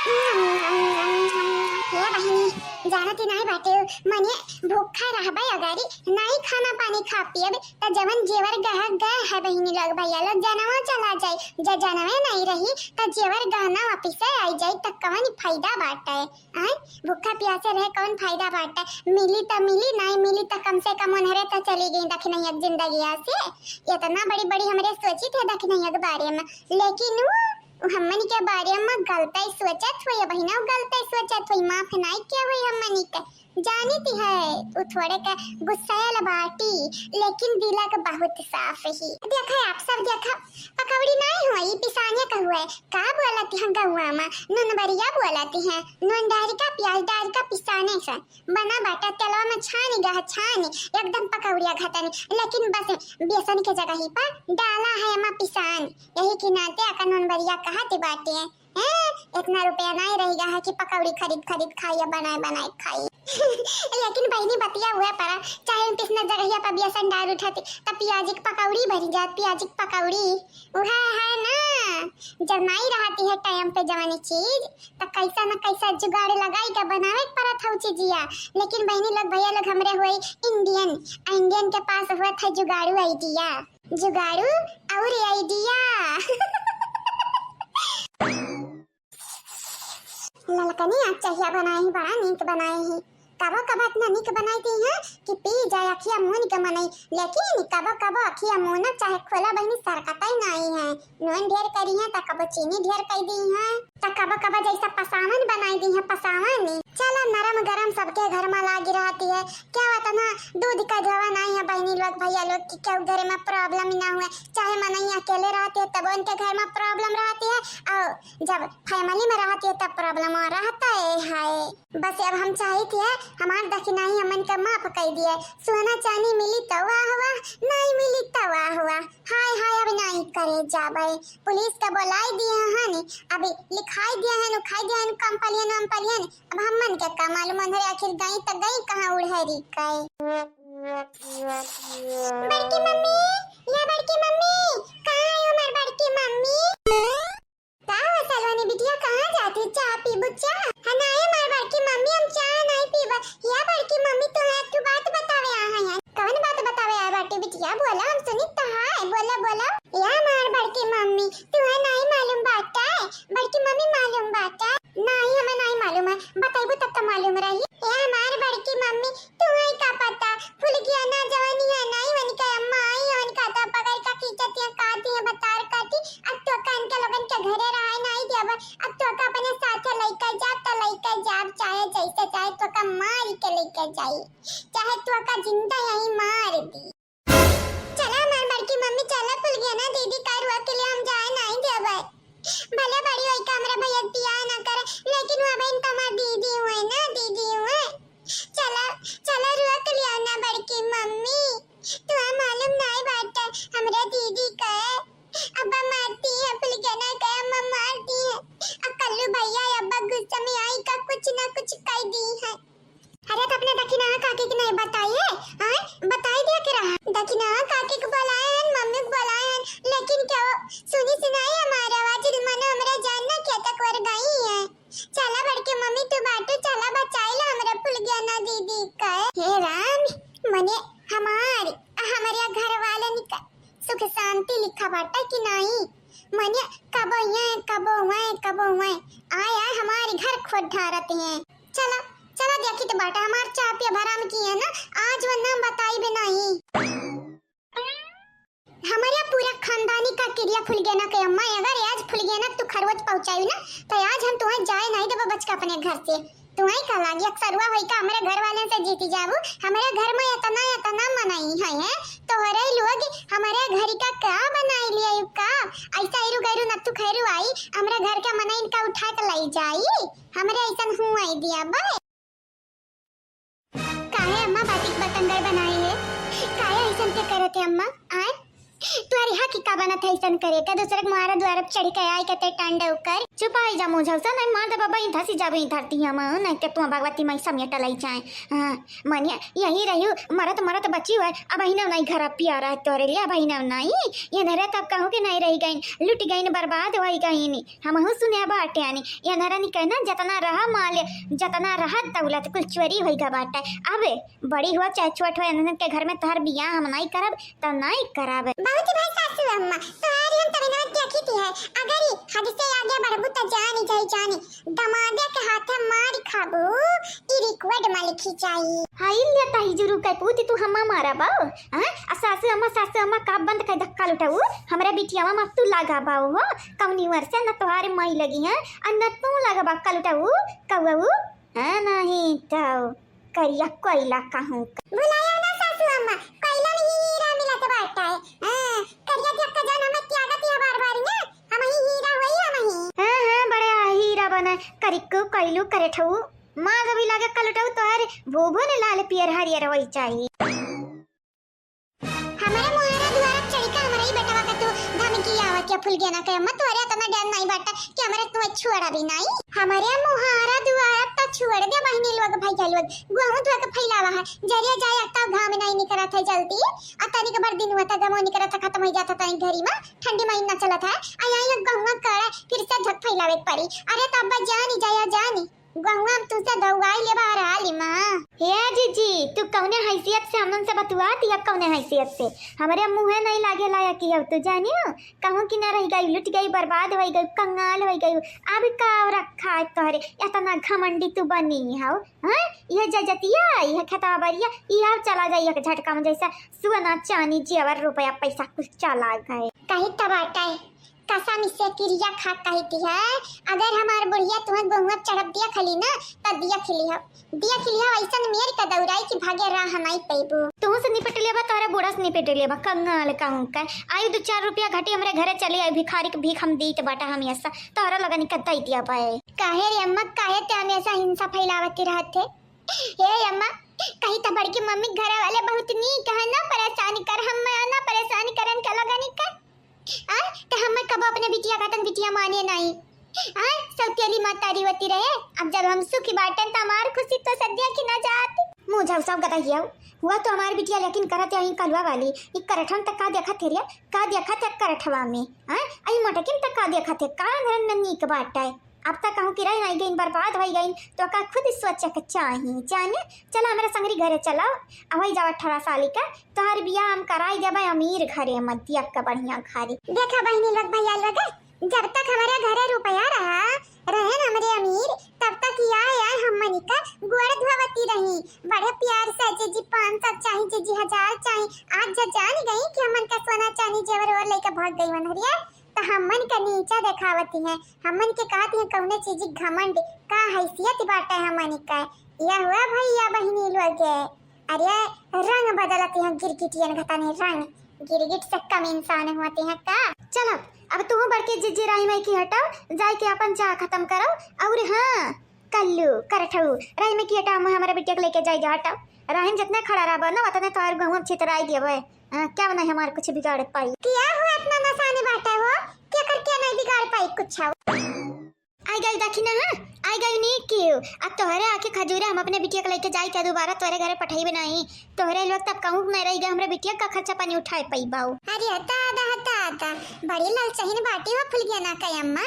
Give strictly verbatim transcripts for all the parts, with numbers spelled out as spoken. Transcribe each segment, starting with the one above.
हे बहिनी, जानती नाई बाटे, मने भूखा रहबे अगारी, नाई खाना पानी खा पियब, त जवन जेवर गह गए है बहिनी लोग भैया लोग, जनवा चला जाई, ज-, जनवे नाई रही, त जेवर गहना वापिस आई जाई, त कवन फायदा बाटे? आय, भूखा प्यासे रहे कौन फायदा बाटे? मिली त मिली, नाई मिली त कम से कम उन्हरे त चली गई दखिनैया जिंदगिया से। इतना बड़ी बड़ी हमरे सोची थे दखिनैया के बारे में, लेकिन वो, वो हमन के बारे में गलत ही सोचत हुई बहिना, गलत ही सोचत हुई, माफ नाई किया हुई हमन के। जानित है, उ थोड़े का गुस्सायल बाटी, लेकिन दिला के बहुत साफ ही। देखा आप सब, देखा, पकौड़ी नाई हुआ, ई पिसाने का हुआ है। का बोलती हैं गौआ में? नून बरिया बोलती हैं। नून डाल का, प्याज डाल का पिसाने से बना बाटा, तेलवा में छानी गा, छानी, एकदम पकौड़िया घटनी, लेकिन बस बेसन के जगह ही पर डाला है एमा पिसान। यही के नाते आका नून बरिया कहत बाटे। ए, इतना रुपया नाई रह गया है कि पकौड़ी खरीद खरीद खाई या बनाए बनाए खाई। लेकिन बहिनी बतिया हुए परा, चाहे हम पिसना जगहिया पर बेसन डाल उठाती, तब प्याजी की पकौड़ी बन जात, प्याजी की पकौड़ी। वह है ना, जब नाई रहती है टाइम पे जवानी चीज, तो कैसा न कैसा जुगाड़ लगाई के बनावे के पड़त हौ चीजिया। लेकिन बहिनी लोग, भैया लोग, हमरे हुए इंडियन, इंडियन के पास हुआ था जुगाड़ू आइडिया। जुगाड़ू और आइडिया। ललकनी आज चहिया बनाए ही, बड़ा नीक बनाए ही। कबो कबो इतना नीक बनाई दी है कि पी जाए अखिया मून के मनई, लेकिन कबो कबो अखिया मून चाहे खोला बहिनी सरकतई नाई है। नून ढेर करी है त कबो चीनी ढेर कर दी है, त कबो कबो जैसा पसावन बनाई दी है, पसावन। चला नरम गरम सबके घर में लागी रहती है, क्या पता ना दूध का धोवा नाई है बहिनी लोग भैया लोग कि क्यों घर में प्रॉब्लम ही ना हुए, चाहे मनई अकेले रहती है तब उनके घर में प्रॉब्लम रहती है, और जब फैमिली में रहती है तब प्रॉब्लम रहता है। बस अब हम चाहित है हमार दखिनाई हमन के माफ कर दिए। सोना चांदी मिली त वाह वाह, नाई मिली त वाह वाह। हाय हाय, अब नाई करे जाबे। पुलिस के बुलाई दिए हन, अब लिखाई दिए हन, उखाई दिए हन कंपलियन वंपलियन। अब हमन के का मालूम, अंधरे आखिर गई त गई कहाँ उड़हरी के। बड़की मम्मी, या बड़की मम्मी, कहाँ है हमार बड़की मम्मी? का हो सलोनी बिटिया, कहाँ जाती? चाह पीबू चाह? हाँ, नाई हमार बड़की मम्मी, हम चाह नाई पीबा। या बड़की मम्मी, तोहे एक ठो बात बतावे आ है। कौन बात बतावे आ बाटी बिटिया? बोला, हम सुनित तो है। बोला, बोला। या हमार बड़की मम्मी, तोहे नाई मालूम बाटे? बड़की मम्मी मालूम बाटे? नाई, हमें नाई मालूम है। बताइबू तब तो मालूम रही। या हमार बड़की मम्मी, तुम्हें का पता, फुलगिया ना जवानी है, नाई वनिका अम्मा आई है, वनिका तो पकड़ का खींचत है, काटी है, बतार काटी। अब तो कान के लोगन के घरे रहाई नाई देबा, अब तो का अपने साथे लइके जाब, त लइके जाब, चाहे जैसे चाहे तो का मार के लइके जाई, चाहे तो का जिंदा यहीं मार दी। चला हमार बड़की मम्मी, चला फुलगिया ना दीदी का रुआ के लिए हम जाए नाई देबा। भले बड़ी होई का हमरे भैया के बियाह ना करे, लेकिन वो बहन तो हमार दीदी हुए ना, दीदी हुए। चला, चला रुआ के लिया ना बड़की मम्मी। तुहा मालूम नाई बाटे, हमरे दीदी के अब्बा मारती है, फुलगेना के अम्मा मारती है। आ कल्लू भैया अब्बा गुस्सा में आई का कुछ ना कुछ कह दी है। अरे तो अपने दखिना काकी के नहीं बताइए, आए बताई दिया के रहा। दखिना काकी के बुलाए हैं, मम्मी के बुलाए हैं, लेकिन क्या वो सुनी सुनाई हमारे आवाज, मनो हमरा जान ना क्या तक वर गई है। चला बड़की मम्मी तू बाटू, चला बचाई ला हमरा फुलगेना दीदी का। हे राम, मने हमार, आ हमरे घर वालन का सुख शांति लिखा बाटा कि नाई? मने कबो ये, कबो वै, कबो वै। आय, आय, हमारे घर खोद ढारत हैं। चला, चला देखी तो बाटा, हमार चाह पिया भराम की है ना, आज वो नाम बताई बे नाई। हमरे पूरा खानदानी का किरिया फुलगेना के अम्मा, अगर आज फुलगेना तू खरवच पहुंचाई ना, तो आज हम तुम्हें जाए नहीं देबो बच के अपने घर से। तुम्हें का लागी, अक्सरुआ होई का हमरे घर वाले से जीती जाबू? हमरे घर में इतना, इतना मनई है, हैं? तोहरे लोग हमरे घर का का बनाई लिया यू का? ऐसा इरू गैरू नत्थू खैरू आई, हमरे घर के मनई इनका उठा के लाई जाई? हमरे ऐसन हुआ दिया बे। काहे अम्मा बाटिक बतंगड़ बनाई है? काहे ऐसन के करत है अम्मा? आय? तोहरे हक का बनत है ऐसन करे का? दूसरे के मुहारा दुआरा चढ़ी के आए के ते टांडव कर। चुपाई जा मुँह झौसा, नहीं मार दे बाबा, ई धसी जाबे ई धरती हम, नहीं के तू भगवती माई समेट लई जाए। हाँ, मनिया यही रही, मरत मरत बची हुआ, अब ही ना नहीं घर पिया रहा तोरे लिए, अब ही ना नहीं, ये नहीं रहता कहूँ कि नहीं रही गई, लुट गई, बर्बाद हो गई। हमहू सुने बाटे आनी, ये नरनी कहना, "जतना रहा माल, जतना रहा दौलत, कुल चोरी होई गा बाटे।" अब बड़ी हुआ चाहे छोट हुआ, इन्हन के घर में तोहर बियाह हम नाई करब, त नाई करब। बाबूजी भाई सासू अम्मा, तोहारी हम तबे ना देखी थी है। अगर ई हद से आगे बढ़बू त जानी जाई जानी, दमादे के हाथे मार खाबू, ई रिकॉर्ड में लिखी जाई। हाई ले ताई जुरू के पूती तू हम्मा मारा बाऊ, हैं? आ सासू अम्मा, सासू अम्मा का बंद कर धक्का लुटाऊ, हमरा बिटियावा में तू लागा बाऊ हो, कौनी वर्षे न तोहारे माई लगी हैं, आ न तू लागा बा कलुटाऊ, कौऊ, हाँ नहीं तो करिया कोयला कहूँ। भुलाया ना सासू अम्मा, कोयला में ही हीरा मिलत बाटे। हाँ, करिया धक्का जान हमें त्यागत है बार बार ना, हम ही हीरा होई हम ही। हाँ, हाँ, बड़े हीरा बना, करिकू, कोयलू, करेठऊ, माँ जब ही लागे कलुटऊ तोहरे भूभू ने लाल पियर हरियर होई चाहिए। हमरे मुहारा दुआरा चढ़ी के हमरे ही बेटवा का तू धमकी आवत या फुलगेना के, अम्मा तोहरे इतना डर नहीं बाटा कि हमरे तू छोड़ा भी नहीं। हमरे मुहारा दुआरा तो छोड़ दे बहिनी लोग, भैया लोग, गोहूं धो के फैलावा है, जरिया जाए अब तो घाम नहीं निकलत है जल्दी, आ तनिक बड़ दिन हुआ था गमो निकलत था, खत्म हो जाता तनिक घरी में, ठंडी महीना चलत है, आ यही लोग गहुआ कड़ा फिर से झक फैलावे के पड़ी। अरे तब जानी जाया जानी। गहुआ में तुसे दौड़ाई ले बाहर आली माँ। हे जीजी, तू कौने हैसियत से हमन से बतुआत या कौने हैसियत से? हमरे मुँहे नहीं लागे लायक ही अब तू जानियो। कहूँ कि न रह गई, लुट गई, बर्बाद हो गई, कंगाल हो गई। अब का रखा है तोहरे? इतना घमंडी तू बनी हौ, हाँ? यह जजतिया, यह खेतवा बरिया, यह चला जाई एक झटका में जैसे सोना, चांदी, जेवर, रुपया, पैसा कुछ चला गए। कही तब आटा है। कसम से किरिया खा कहती है, अगर हमार बुढ़िया तुहें गोहुआ चढ़ब दिया खली ना, त दिया खिली हो, दिया खिली हो, ऐसन मेर का दौड़ाई कि भागे राह नहीं पैबू। तू से निपट लेबा, तोहरे बूढ़ा से निपट लेबा, कंगाल कहूँ का। आई दो चार रुपया घटी हमरे घरे चली आई, भिखारी के भीख हम दीत बाटा हम ऐसा, तोहरा लगनी का दई दिया पाए। काहे रे अम्मा, काहे ते हमेशा हिंसा फैलावती रहत है? हे अम्मा, कही त बड़की मम्मी के घरे वाले बहुत नीक है, ना परेशान कर, हम ना परेशान करन के लगनी का। आय, त हमें कबो अपने बिटिया का तन बिटिया माने नहीं। आय, सौतेली महतारी होती रहे। अब जब हम सुखी बाटन त हमार खुशी तो सद्या की ना जात। मुँह झाऊ सब गदा हियाऊ। हुआ तो हमार बिटिया लेकिन करत यही कलवा वाली। ई करठन तक का देखत है रे? का देखत है करठवा में? आय, आई मटकिन तक का देखत है? का धरन में नीक बाटे? अब तक कहूँ कि रह नहीं गई, बर्बाद हो गई, तो का खुद सोचे के चाही। जाने, चला हमारे संगरी घरे चलाओ। अब वही जाओ अठारह साल का, तोहर बियाह हम कराई देबे अमीर घरे, मध्य का बढ़िया घरे। देखा बहिनी लोग, भैया लोग, जब तक हमारे घरे रुपया रहा, रहे न हमरे अमीर, तब तक या, या हमनी का गोड़ धोवती रही। बड़े प्यार से, "जीजी, पाँच सौ चाही, जीजी, हजार चाही।" आज जब जान गई कि हमन का सोना चांदी जेवर ओवर लेके भाग गई वनहरिया, त हमन का नीचा देखावती हैं, हमन के कहती हैं, "कौने चीज घमंड, का हैसियत बाटे हमन का?" यह हुआ भैया बहिनी लोग। अरे, रंग बदलत यहाँ गिरगिटियन घतानी रंग। गिरगिट से कम इंसान होते हैं का? चलो, अब तू बड़के जिज्जी राई माई की हटाओ, जाए के अपन चाह खत्म करो। और हाँ, कल्लू, करठऊ, राई माई की हटाओ, मैं हमारे बिटिया को लेके जाए जा, हटाओ। राहिम जितने खड़ा रहबो ना, उतने तोहर गहुआ छितराई देबे। हाँ, क्या बनाई हमारे कुछ बिगाड़ पाई? क्या हुआ इतना नसानी बाटे हो? क्या करके नहीं बिगाड़ पाई कुछ हो? आई गई देखी ना, हाँ? आई गई नी क्यों? अब तोहरे आँखें खजूरे, हम अपने बिटिया के लेके जाई क्या दोबारा तोहरे घरे पठाई बनाई? तोहरे लोग तब कहूँ नहीं रही गए, हमरे बिटिया का खर्चा पानी उठाए पाई बाऊ। अरे दादा, दादा, बड़ी ललचहिन बाटी हो फुलगेना का अम्मा।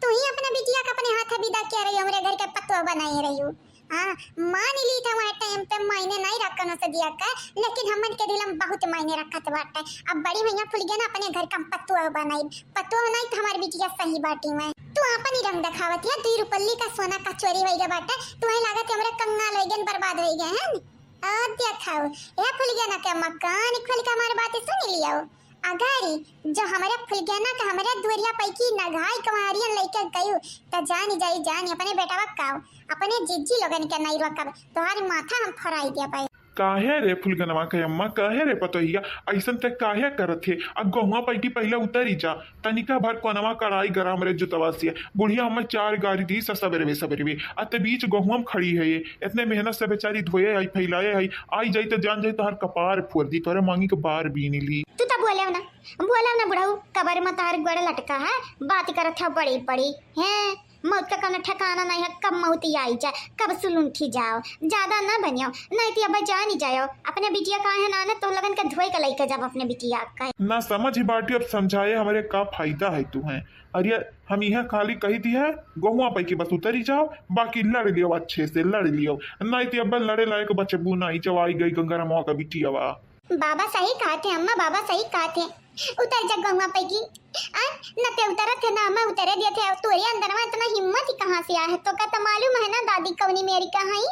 तू ही अपने बिटिया का अपने हाथ विदा किया रही, हमरे घर के पतवा बनाए रही हो। हाँ, मान ली था वह टाइम पे मायने नहीं रखन से दिया का, लेकिन हमन के दिल में बहुत मायने रखत बाटे। अब बड़ी भैया फुलगेना अपने घर का पतवा बनाई, पतवा नहीं तो हमारी बिटिया सही बाटी में। तू अपन ही रंग दिखावत है, दुई रुपल्ली का सोना का चोरी होई गया बाटे, तुम्हें लागत है हमरे कंगाल होई गए, बर्बाद होई गए हैं। और दिखाओ, ए फुलगेना के मकान खोल के हमारे बात सुन लियो। अगर जो हमरे फुलगेना के हमरे दुआरिया पैकी नघाई कंवारियन लेके गयू, त जानी जाई जानी अपने बेटवा काओ, अपने जिज्जी लोगन के नहीं रोकब, तोहारी माथा हम फोड़ाई देबे। काहे रे फुलगनवा के अम्मा, काहे रे पतोहिया, अइसन ते काहे करत हे? अब गहुआ पैकी पहिले उतरी जा, तनिका भर कोनवा कड़ाई गरम रे जुतवा से। बुढ़िया हमें चार गारी दी स सबेरवे सबेरवे, आ ते बीच गहुआ में खड़ी है ये। इतने मेहनत से बेचारी धोए आई, फैलाए आई, आई जाई तो जान जाई तोहर कपार फोड़ दी, तोहरे मांगी के बार बीन ली। तू तो बोले ना, बोले ना बुढ़ऊ, कबर में तोहर गोड़ लटका है, बात करत है बड़ी बड़ी, हैं? मौत का कौनो ठिकाना नहीं है, कब मौत आई जाए, कब सुलुंठी जाओ। ज्यादा ना बनियो, नहीं तो अब जान ही जाओ। अपने बिटिया का है ना, ना तो लगन के धोए के लइके जब अपने बिटिया का। ना समझ ही बाटी, अब समझाए हमरे का फायदा है तू है। अरे हम यह खाली कही दी है, गहुआ पै के बस उतरी जाओ, बाकी लड़ लियो अच्छे से, लड़ लियो, नहीं तो अब लड़े लायक बचबू नहीं, जब आई गई गंगाराम का बिटिया। बाबा सही कहत है अम्मा, बाबा सही कहत है। उतर जा गहुआ पैकी। आ, न ते उतरत है, ना मैं उतरे दिए थे। तोरे अंदर में इतना हिम्मत ही कहाँ से आया है? तो का तो मालूम है ना दादी कौनी मेरी का हई?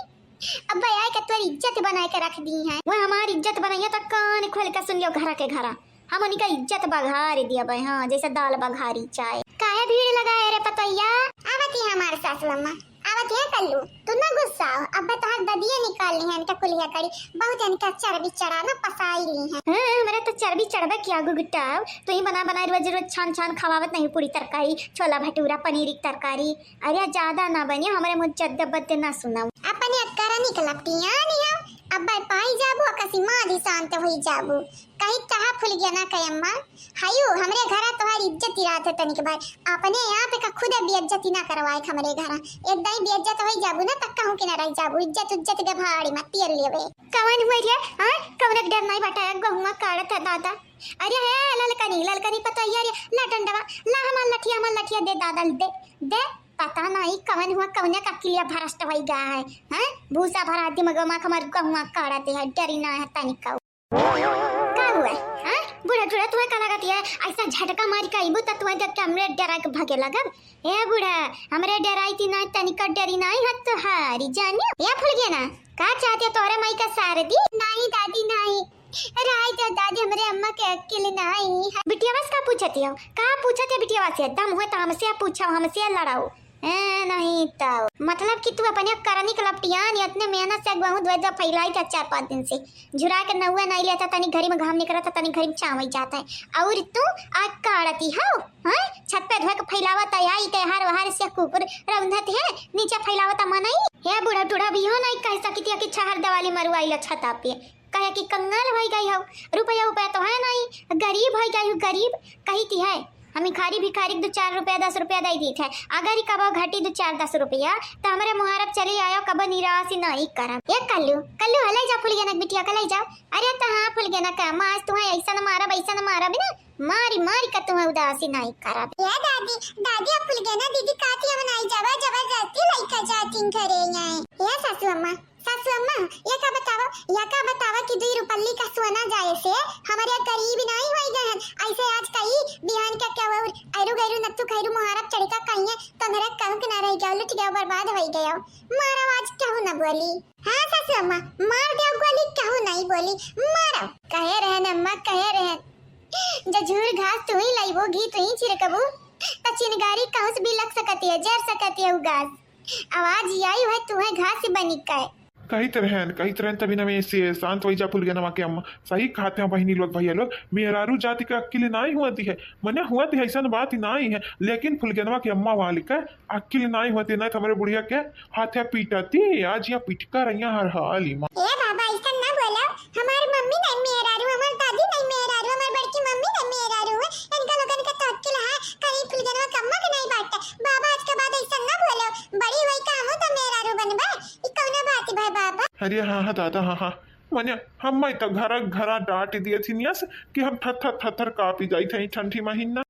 अब आए के तोरी इज्जत बनाए के रख दी है। वो हमारी इज्जत बनाइए तो कान खोल के सुन लियो घर के घरा। हम उनका इज्जत बघार दिया भाई, हाँ, जैसे दाल बघारी चाय। काहे भीड़ लगा है रे पतोहिया? आवत ही हमारे सासू अम्मा। आवत है कल्लू, तू ना गुस्साओ, अब तोहार ददिया निकाल ली है इनका कुलिया कड़ी, बहुत इनका चर्बी चढ़ा ना पसाई ली है। हाँ, हमरा तो चर्बी चढ़बे क्या गुगुटाओ, तू ही बना बना रोज रोज छान छान खवावत नहीं, पूरी तरकारी, छोला भटूरा, पनीर की तरकारी। अरे ज्यादा ना बनियो, हमरे मुँह जद्दे बद्दे ना सुनाओ। अपने अक्करा निकलती आनी हम, अब पाई जाबू, अकसी माँ दी शांत हुई जाबू। कही कहा फुलगेना के अम्मा, हयू, हमरे घरा तोहार इज्जत ही रहत है तनिक भाई, अपने आप का खुदे बेइज्जती ना करवाए हमरे घरा। एक दाई बेइज्जत होई जाबू ना, त कहूँ के ना रह जाबू, इज्जत उज्जत के भाड़ी मत तेल लेवे। कवन हुए रे? हाँ, कवन के डर नहीं बटा, गहुआ काढ़त है दादा। अरे हे ललकनी, ललकनी पतोहिया रे, ला डंडवा, ला हमार लठिया, हमार लठिया दे दादा, दे, दे। पता नहीं कवन हुआ, कवने का किलिया भ्रष्ट होई गया है, हैं? भूसा भरा दिमाग मा हमार गहुआ काढ़त है, डरी ना है तनिक। का हुआ? हाँ? बूढ़ा टूढ़ा, तुम्हें का लगत है? ऐसा झटका मारी का अइबू त तुम्हें देख के हमरे डरा के भागे लगब। ए बूढ़ा, हमरे डराई थी ना, तनिका डरी नहीं है तोहारी जानियो। ए फुलगेना, का चाहते हो तोहरे माई का सार दी? नहीं दादी, नहीं। राय दे दादी, हमरे अम्मा के अक्ल नहीं है। बिटियावा से का पूछत हो? का पूछत हो बिटियावा से? दम हुए त हमसे पूछो, हमसे लड़ाओ। ए, नहीं तो। मतलब कि तू अपने करनी के लपटियान इतने मेहनत से गहूँ धोए दे फैलाई थे चार पाँच दिन से। झुरा के नौआ नहीं लेता, तनी घरी में घाम निकलता, तनी घरी में छाँव जाता है। और तू आग काढ़ती हो, हाँ? छत पे धोए के फैलावत है, आई के हर वहर से कुकुर रौंदत है, नीचे फैलावत मनई। हे बूढ़ा टूढ़ा भी हो नहीं कह सकती है कि छहर दिवाली मरुआई ला छता पे। कहे कि कंगाल भई गई हो, रुपया उपया तो है नहीं, गरीब भई गई हो, गरीब। कही थी है, हम भिखारी भिखारी के दो चार रुपया, दस रुपया दे दी थे। अगर ही कबो घटी दो चार दस रुपया, तो हमरे मुहारब चली आयो, कबो निराश ही नहीं करब। ए कल्लू, कल्लू, हले जा फुलगेना के बिटिया के ले जाओ। अरे तो हाँ फुलगेना के अम्मा, आज तुम्हें ऐसा न मारब, ऐसा न मारब ना, मारी मारी का तुम्हें उदासी नहीं करब। ए दादी, दादी, अब फुलगेना दीदी कहती हम नहीं जाबा, जबरदस्ती लइका जाती घरे। ए सासू अम्मा, सासू अम्मा, या का बतावा, या का बतावा कि दुई रुपल्ली का सोना जाए से हमरे गरीब नाई होई गए हैं। ऐसे आज कई बिहान का क्या और ऐरू गैरू नत्थू खैरू मुहारब चढ़ी का कहिए, तोहरे कहूँ के ना रह गया, लुट गया, बर्बाद होई गया। मारा आज कहूँ ना बोली। हाँ सासू अम्मा, मार दे गोली, कहूँ नहीं बोली, मारा। कहे रहन अम्मा, कहे रहन, जो झूर घास तू ही लाइबो, घी तू ही छिड़कबू, त चिनगारी कहूँ से भी लग सकती है, जर सकती है उ घास। आवाज आई है तू है घास से बनी के। कहित रहन, कहित रहन, तभी ना मैं से शांत होई जा फुलगेनवा के अम्मा। सही कहते हैं बहिनी लोग, भैया लोग, मेहरारू जाति के अक्किल नाई हुआ दी है, मने हुआ दी है, ऐसन बात ही नाई है, लेकिन फुलगेनवा के अम्मा वाली के अक्किल नाई हुआ दी, नहीं तो हमरे बुढ़िया के हाथे पीटती, आज यहाँ पीट कर यहाँ हर हाल ही माँ। ए बाबा, ऐसन ना बोलो, हमार मम्मी नहीं मेहरारू, हमार दादी नहीं मेहरारू, हमार बड़की मम्मी नहीं मेहरारू है, इनका लोगन के तो अक्किल है, कहीं फुलगेनवा के अम्मा के नहीं बाटे। बाबा, आज के बाद ऐसन ना बोलो, बड़ी हुई का हमहू तो मेहरारू बनबे। ई कौनो बात भय बाबा? अरे हाँ, हाँ दादा, हाँ, हाँ। मने हम तो घरा घरा डांट दिए थी नियस कि हम थर थर थर थर कापी जाई थे ठंडी महीना।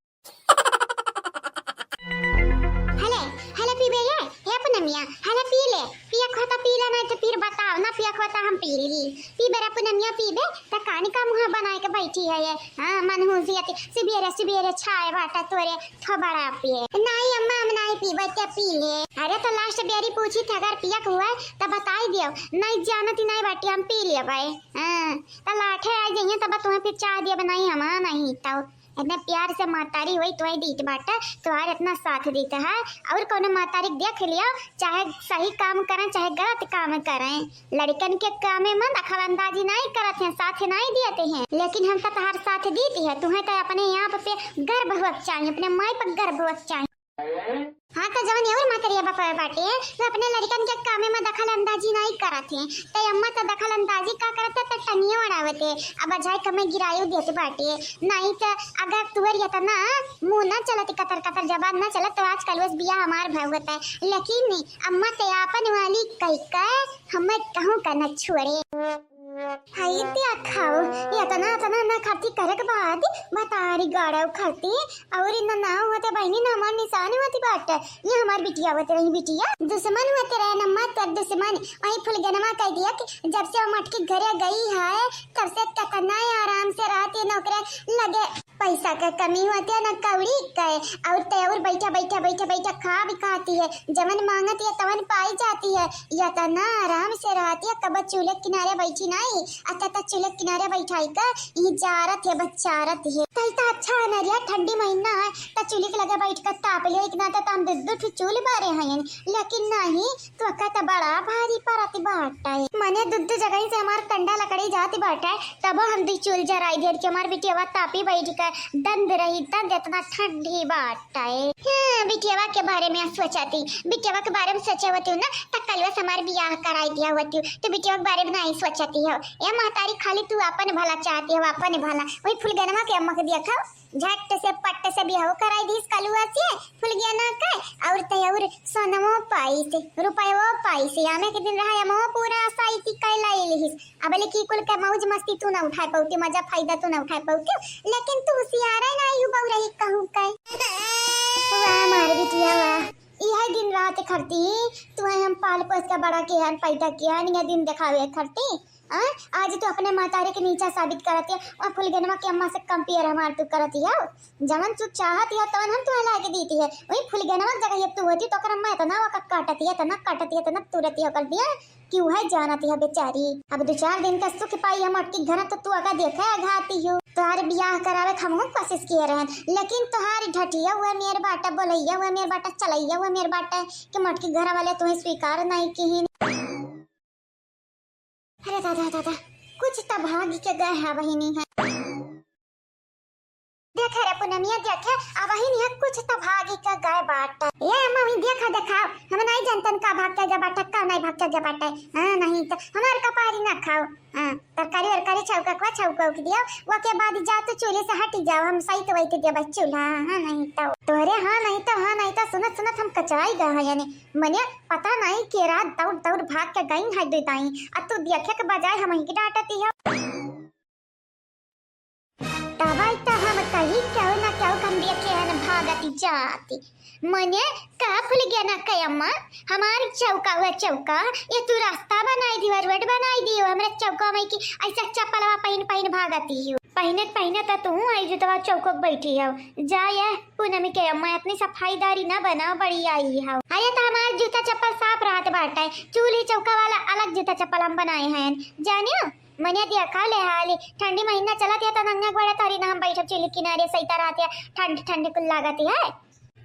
हले, हले पीबे ये, हे पूनमिया, हले पी ले। पिया खोता पी ले, नहीं तो फिर बताओ ना, पिया खोता हम पी ली। पीबे रे पूनमिया, पीबे, त कानी का मुँह बनाए के बैठी है ये। हाँ, मनहूसी अति, सुबेरे सुबेरे छाए बाटा तोरे थोबड़ा पे। नहीं अम्मा, हम नहीं पीबे, ते पी ले। अरे तो लास्ट बेरी पूछी थे, अगर पियक हुआ है तो बताई दियो, नहीं जानती नहीं बाटी, हम पी लेबे। हाँ, तो लाठे आ जाइए तब तुम्हें फिर चाह दिया बनाई, हम नहीं तो इतना प्यार से महतारी होई तोहे दीत बाटे, तोहार इतना साथ दीत है। और कौनो महतारी के देख लियो, चाहे सही काम करें चाहे गलत काम करें, लड़कन के कामे में दखल अंदाजी नहीं करत हैं, साथ नहीं दियत हैं, लेकिन हम तो तोहार साथ दीत है। तुम्हें तो अपने आप पे गर्व होक चाहिए, अपने माई पर गर्व होक चाहिए। हाँ, तो जवन और महतरिया बापा बाटे, तो अपने लड़कन के कामे में दखल अंदाजी नहीं करत है। तो अम्मा तो दखल अंदाजी का करत है, तो टंगियो अड़ावत है। अब अजाय कमे गिरायो देत बाटे। नहीं तो अगर तुअर इतना मुंह ना चलत, कतर कतर जबान ना चलत, तो आजकल बस बिया हमार भगवत है। लेकिन अम्मा ते आपन वाली कह के हमें कहूँ का न छोड़े। हाय देखो, इतना, इतना ना खर्ची करे के बाद बतारी गाड़ा खर्ची और इतना ना होते बहनी ना हमार निशान होती बाटे। ये हमार बिटिया होते रही, बिटिया दुश्मन होते रहे न, मत कर दुश्मन। वही फुलगनमा कह दिया कि जब से वो मटकी घरे गई है, तब से कितना आराम से रहती है, नौकरे लगे पैसा का कमी होती है ना कौड़ी का। और ते और बैठा, बैठा, बैठा, बैठा खा भी खाती है, जवन मांगती है तवन पाई जाती है। इतना आराम से रहती है, कब चूल्हे किनारे बैठी नहीं, अच्छा तो चूल्हे किनारे बैठाई का, ये जारत है, बच्चारत है। तई तो अच्छा है ना रे, ठंडी महीना है, तो चूल्हे के लगे बैठ कर ताप लियो। एक नाते तो हम दो दो ठो चूल बारे हैं, लेकिन नहीं, तो का तो बड़ा भारी परत बाटे। मने दो दो जगह से हमार कंडा लकड़ी जाती बाटे, तबो हम दो चूल जराई देर के हमार बिटिया तापी बैठ के दंद रही, दंद इतना ठंडी बाटे। हाँ, बिटिया के बारे में सोचती, बिटिया के बारे में सोचे होती ना, तो कलवा से हमार बियाह कराई दिया होती, तो बिटिया के बारे में नहीं सोचती हो। ए महतारी, खाली तू अपन भला चाहती हो, अपन भला। वही फुलगनमा के अम्मा के देखो, झट से पट से बियाह कराई दीस कलुआ से, फुलगेना के, और ते और सोनमो पाइस, रुपयो पाइस, आमे के दिन रहा, अमो पूरा आसाई की कैला लिहिस। अब ले की कुल के मौज मस्ती तू ना उठाए पौती, मजा फायदा तू ना उठाए पौती, लेकिन तू हुशियार है ना, यू बहु रही कहूँ के। वाह मार बिटिया वाह, इहे दिन रात खरती, तुम्हें हम पाल पोस के बड़ा किया, पैदा किया, निया दिन दिखावे खरती। हाँ, आज तू अपने महतारी के नीचा साबित करत है और फुलगनवा के अम्मा से कंपेयर हमार तू करत है। जवन तू चाहत है तवन हम तुम्हें लाके दीती है, वही फुलगनवा के जगह तू होती तो ओकर अम्मा इतना ओका काटत है, इतना काटत है, इतना तुरत है ओकर दिया कि वह जानत है बेचारी। अब दो चार दिन का सुख पाई हम अटकी घर तो तू आगा देखे आघाती हो। तोहार बियाह करावे के हमहू कोशिश किए रहन, लेकिन तोहार ढटिया हुआ मेर बाटा, बोलैया हुआ मेर बाटा, चलैया हुआ मेर बाटा कि मटकी घर वाले तुम्हें स्वीकार नहीं किहिन। अरे दादा, दादा, कुछ तो भाग के गए है बहिनी है। देखे रे पूनमिया, देखे, अब बहिनी है, कुछ तो भाग के गए बाटे। ये अम्मा, वही देखा, देखाओ, हम नहीं जानतन का भाग के गए बाटे, का नहीं भाग के गए बाटे। हाँ, नहीं तो हमार कपारी ना खाओ। हाँ, तरकारी वरकारी छौका को छौका के दियो, वो के बाद जाओ तो चूल्हे से हटी जाओ, हम सही तो वही के दियो बस चूल्हा। हाँ, नहीं तो तोरे, हाँ, नहीं तो, हाँ, नहीं तो, सुनत सुनत हम कचराई गए हैं, यानी मने पता नहीं के रात दौड़ दौड़ भाग के गई है दे दाई, आ तू देखे के बजाय हम ही के डांटती हो। तबई तो हम कही केहू ना केहू के हम देखे हन भागती जाती। मने का फुलगेना के अम्मा, हमार चौका हुआ चौका, ये तू रास्ता बनाई दियो, रोड बनाई दियो, हमरा चौका में की ऐसा चप्पलवा पहिन पहिन भागती हो। पहिने पहिने तो तू आई जुतवा चौको बैठी हो। जा ये पूनमी के अम्मा, इतनी सफाईदारी ना बनाओ, बड़ी आई हो। अरे तो हमार जूता चप्पल साफ रहत बाटे, चूल्ही चौका वाला अलग जूता चप्पल हम बनाए हैं, जानियो। मने देखा ले हाली, ठंडी महीना चलत है, तो नंगा गोड़ा तोरी ना हम बैठब चूल्ही किनारे, सही तरह है, ठंड ठंड कुल लागत है।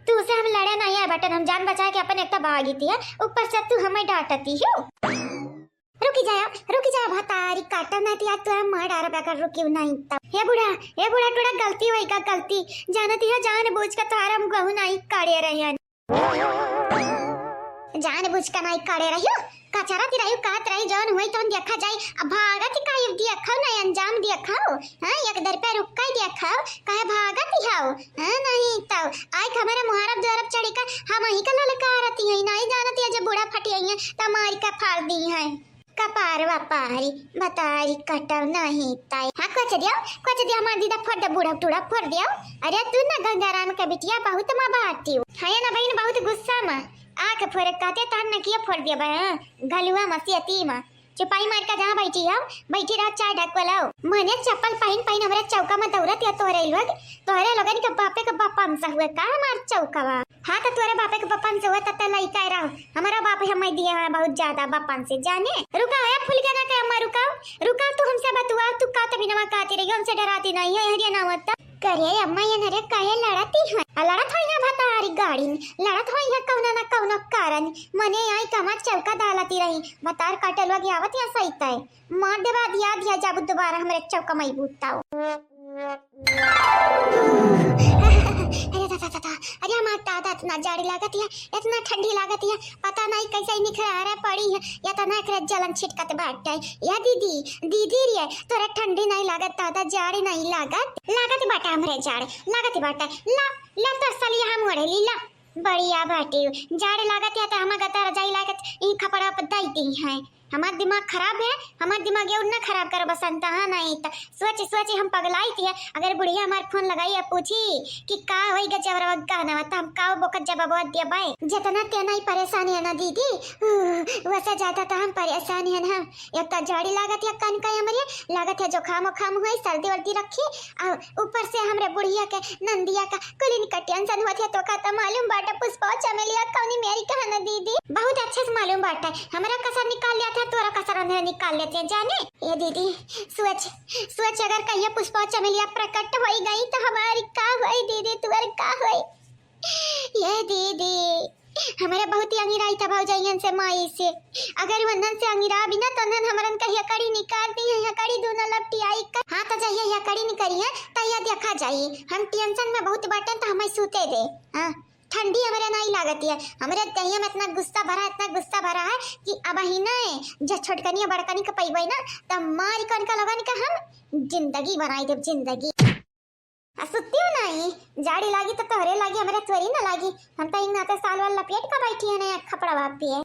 तू से हम लड़े नहीं आए बटन, हम जान बचाए के अपन एक तो भागी थी है, ऊपर से तू हमें डांटती हो। रुकी जाया, रुकी जाया, भतारी काटा ना थी, आज तू हम मार डारा बगैर रुकी नहीं तब। हे बूढ़ा, हे बूढ़ा, टूड़ा गलती होई का गलती, जानती है, जान बूझ के तोहार हम गहू नहीं काढ़े रहे हैं। जान बूझ के नहीं काढ़े रहियो, कचरा ती रहियो, कहत रही जौन हुई तौन देखा जाई। अब भागत का ये देखो ना, अंजाम देखो। हाँ, एक दर पे रुक के देखो, काहे भागत हो? हाँ, नहीं तो आए के हमारे मुहारब द्वारब चढ़ी का हम ही का ललकारती है, नहीं जानती है, जब बूढ़ा फटी आई है तो मारी का फाड़ दी है। कपार वपारी, बतारी कटव नहीं ताई। हाँ, कुछ दियो, कुछ दियो, हमार दीदा फोड़ दे, बूढ़ा टूड़ा फोड़ दियो। अरे तू ना गंगाराम के बिटिया बहुत माँ बाटी हो। हाँ, ये ना बहन बहुत गुस्सा में आँख फोड़ कहते तहन न किया फोड़ दिया बहन, घलुआ मसी अती माँ। चुपाई मार के जहाँ बैठी हो, बैठी रह, चाय ढक वाला हो। मने चप्पल पहिन पहिन हमरे चौका में दौड़त या तोहरे लोग, तोहरे लोगन के बापे के बापन से हुए का हमार चौका बा? हाँ, तो तोरे बापे के बपन से हुआ, तब ते लइका रहो। हमारा बाप हमें दिए हैं बहुत ज्यादा बपन से, जाने। रुका है फुलगेना के अम्मा, रुकाओ, रुकाओ, तू हमसे बतुआ, तू का तभी नवा कहती रही, हमसे डराती नहीं है, हरिया ना होता। अरे अम्मा, ये नरे काहे लड़ती हैं? आ लड़त होई है भतारी गाड़ी में, लड़त होई है कौनो ना कौनो कारण। मने आई कमा चौका डालती रही, भतार काटे लोग आवत या सही तय। मार देबा दिया दिया जाबू दोबारा हमरे चौका मई बूताओ। अरे दादा, दादा, अरे हमार दादा, इतना जाड़ी लागत है, इतना ठंडी लागत है, पता नहीं कैसे ही निखरा रहा पड़ी है, या तो ना एकरे जलन छिटकत बाटे। या दीदी, दीदी रे, तोरा ठंडी नहीं लागत दादा, जाड़ी नहीं लागत? लागत बाटे हमरे जाड़, लागत बाटे। ला, ला तो सलिया हम ओढ़े ली, ला। बढ़िया बाटे, जाड़ लागत है तो हम गद्दा रजाई लागत, ई खपड़ा पर दई दी है। हमार दिमाग खराब है, हमार दिमाग ये उतना खराब करो बसंत, हाँ नहीं तो सोच सोच हम पगलाई थी। अगर बुढ़िया हमार फोन लगाई और पूछी कि का होई गजबरवा गहनवा, तो हम का बोकत जवाबवा देबै? जितना तेना ही परेशानी है ना दीदी, वैसे ज्यादा तो हम परेशानी है ना। एक तो जाड़ी लागत है कन का हमरे, लागत है जुकाम उखाम हुई, सर्दी वर्दी रखी, आ ऊपर से हमरे बुढ़िया के नंदिया का कुलिन का टेंशन होत है, तो का तो मालूम बाटे पुष्पा चमेलिया कौनी मेरी कहा ना दीदी। बहुत अच्छे से मालूम बाटे, हमरा कसर निकाल लिया था, तोरा कसर उन्हें निकाल लेते हैं जाने। ये दीदी, सोच, सोच अगर कहिए पुष्पा चमेलिया प्रकट होई गई तो हमारी का होई दीदी, तुअर का होई? ये दीदी, हमरे बहुत ही अंगिराई था भौजाइयन से माई से। अगर वंदन से अंगिरा बिना तो उन्हन हमरन का हियकड़ी निकाल दी है, हियकड़ी दूनो लपटी आई का। हाँ तो जहिया हियकड़ी निकरी है, तहिया देखा जाई। हम टेंशन में बहुत बाटे तो हमें सूते दे। हाँ, ठंडी हमरे नहीं लागती है। हमरे दहिया में इतना गुस्सा भरा, इतना गुस्सा भरा है कि अब ही नहीं, जे छोटकनी और बड़कनी के पइबै ना, तब मारी कन का लगन का हम जिंदगी बनाई देब, जिंदगी। आ सुत्ती हो नाई, जाड़ी लागी तो तोहरे लागी, हमरे थोड़ी ना लागी। हम तो इन नाते साल वाल लपेट का बैठी है ना, खपड़ा बापी है।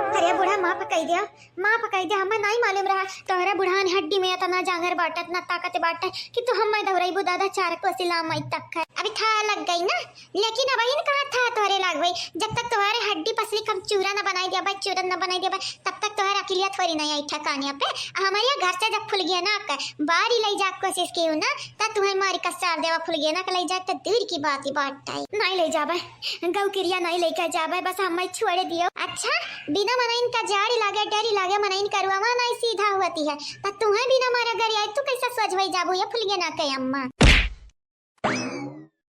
अरे बूढ़ा, माफ कई दे, माफ कई दे, हमें नहीं मालूम रहा तोहरे बुढ़ान हड्डी में इतना जांगर बाटे, इतना ताकत बाटे कि तू हमें दौड़ाइबू दादा चार कोसी लामई तक है। अभी था लग गई ना, लेकिन अब इन कहाँ था तोहरे लाग भाई, जब तक तोहरे हड्डी पसली कम चूरा ना बनाई दिया भाई, चूरन ना बनाई दिया भाई, तब तक तोहरे अकिलिया थोड़ी नहीं आई ठिकाने पे। हमारे घर से जब फुलगेना के बारी ले जा कोशिश की ना, तब तुम्हें मारी का सार देवा फुलगेना के ले जाए तो दूर की बात ही बात आई। नहीं ले जाबे, गौ किरिया नहीं लेके जाबे, बस हमें छोड़ दियो। अच्छा, बिना मनइन का जाड़ी लागे, डरी लागे, मनइन करुआ नहीं सीधा होती है, तो तुम्हें बिना मारे गरिया तू कैसे सोझ होई जाबू ये फुलगेना के अम्मा?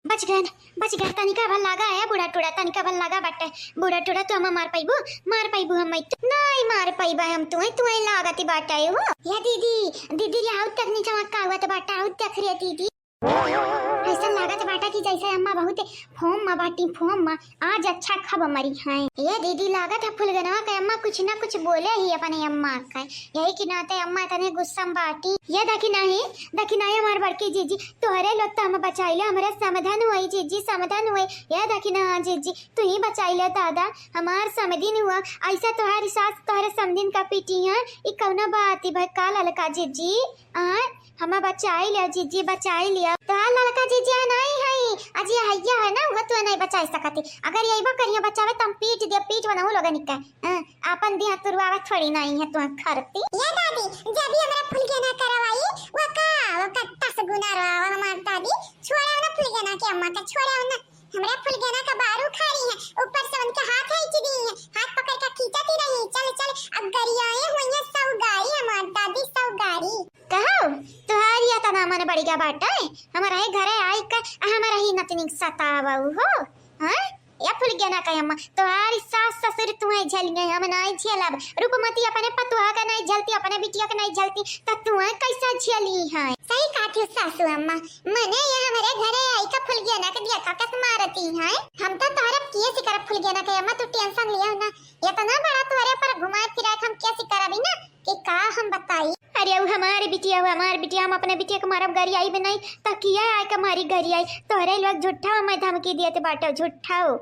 बच गए, बच गए। तनिका भर लागा है बूढ़ा टूड़ा, तनिका भर लागा बाटे। बूढ़ा टूड़ा, तू हमें मार पाइबू? मार पाइबू हमें? तू नहीं मार पाइबा हम तुहे, तुहे लागत बाटे हो। या दीदी, दीदी रे, आउत तक नीचे का हुआ तो बाटा, आउत तक रे दीदी। ऐसा लागत बाटा कि जैसे अम्मा बहुत फोम मा बाटी, फोम मा। आज अच्छा खब मरी हैं। ये दीदी लागत है फुलगनवा के अम्मा कुछ ना कुछ बोले ही अपने अम्मा का। यही के नाते अम्मा इतने गुस्सा में बाटी। ये देखी नहीं, देखी नहीं हमार बड़की जीजी, तोहरे लोग तो हम बचाइले, हमरे समधन हुई जीजी, समधन हुई। ये देखी ना, हाँ जीजी, तू ही बचाइले दादा, हमार समधिन हुआ। ऐसा तोहरी सास तोहरे समधिन का पीटी है, ई कौनो बात ही भाई का ललका जीजी? आ, हमें बचाई लिया जीजी, बचाई लिया। तोहार ललका जीजी नहीं है, अजी हैया है ना, वो तू नहीं बचाई सकती। अगर यही बा करिया बचावे तो हम पीट दिया, पीट बनाऊ लोगन का। हाँ, आपन दिया तुरवावा थोड़ी नहीं है तू खरती। ये दादी, जब भी हमरा फुलगेना करवाई, वो का, वो का दस गुना रोवा हमार दादी। छोड़े ना फुलगेना के अम्मा का, छोड़े ना। हमरा फुलगेना का बारू खा रही है, ऊपर से उनके हाथ है इचड़ी है, हाथ पकड़ के खींचती रही। चल चल, अब गरियाए हुई है सौ गारी हमार दादी, सौ गारी। कहो, तुहारी इतना मन बढ़िया बाटे, हमारे घरे आई के हमारा ही नतनी सतावऊ हो, हैं? या फुलगेना के अम्मा, तोहारी सास ससुर तुहे झेलिए, हम नाई झेलब। रूपमती अपने पतोह के नाई झेलती, अपने बिटिया के नाई झेलती, त तुहे कैसा झेली है? सही कहती सासू अम्मा, मने ये हमरे घरे आई का फुलगेना के देखा कस मारती है। हम तो तोहरे केस करब फुलगेना के अम्मा, तू टेंशन लिया ना। इतना बड़ा तोहरे पर घुमाए फिराए के हम केस करबी ना कि का हम बताई। अरे उ हमारे बिटिया, उ हमारे बिटिया, हम अपने बिटिया के मारब गरियाई भी नहीं, त किया आए के मारी गरियाई। तोहरे लोग झूठा हमें धमकी दिए थे बाटो, झूठा हो।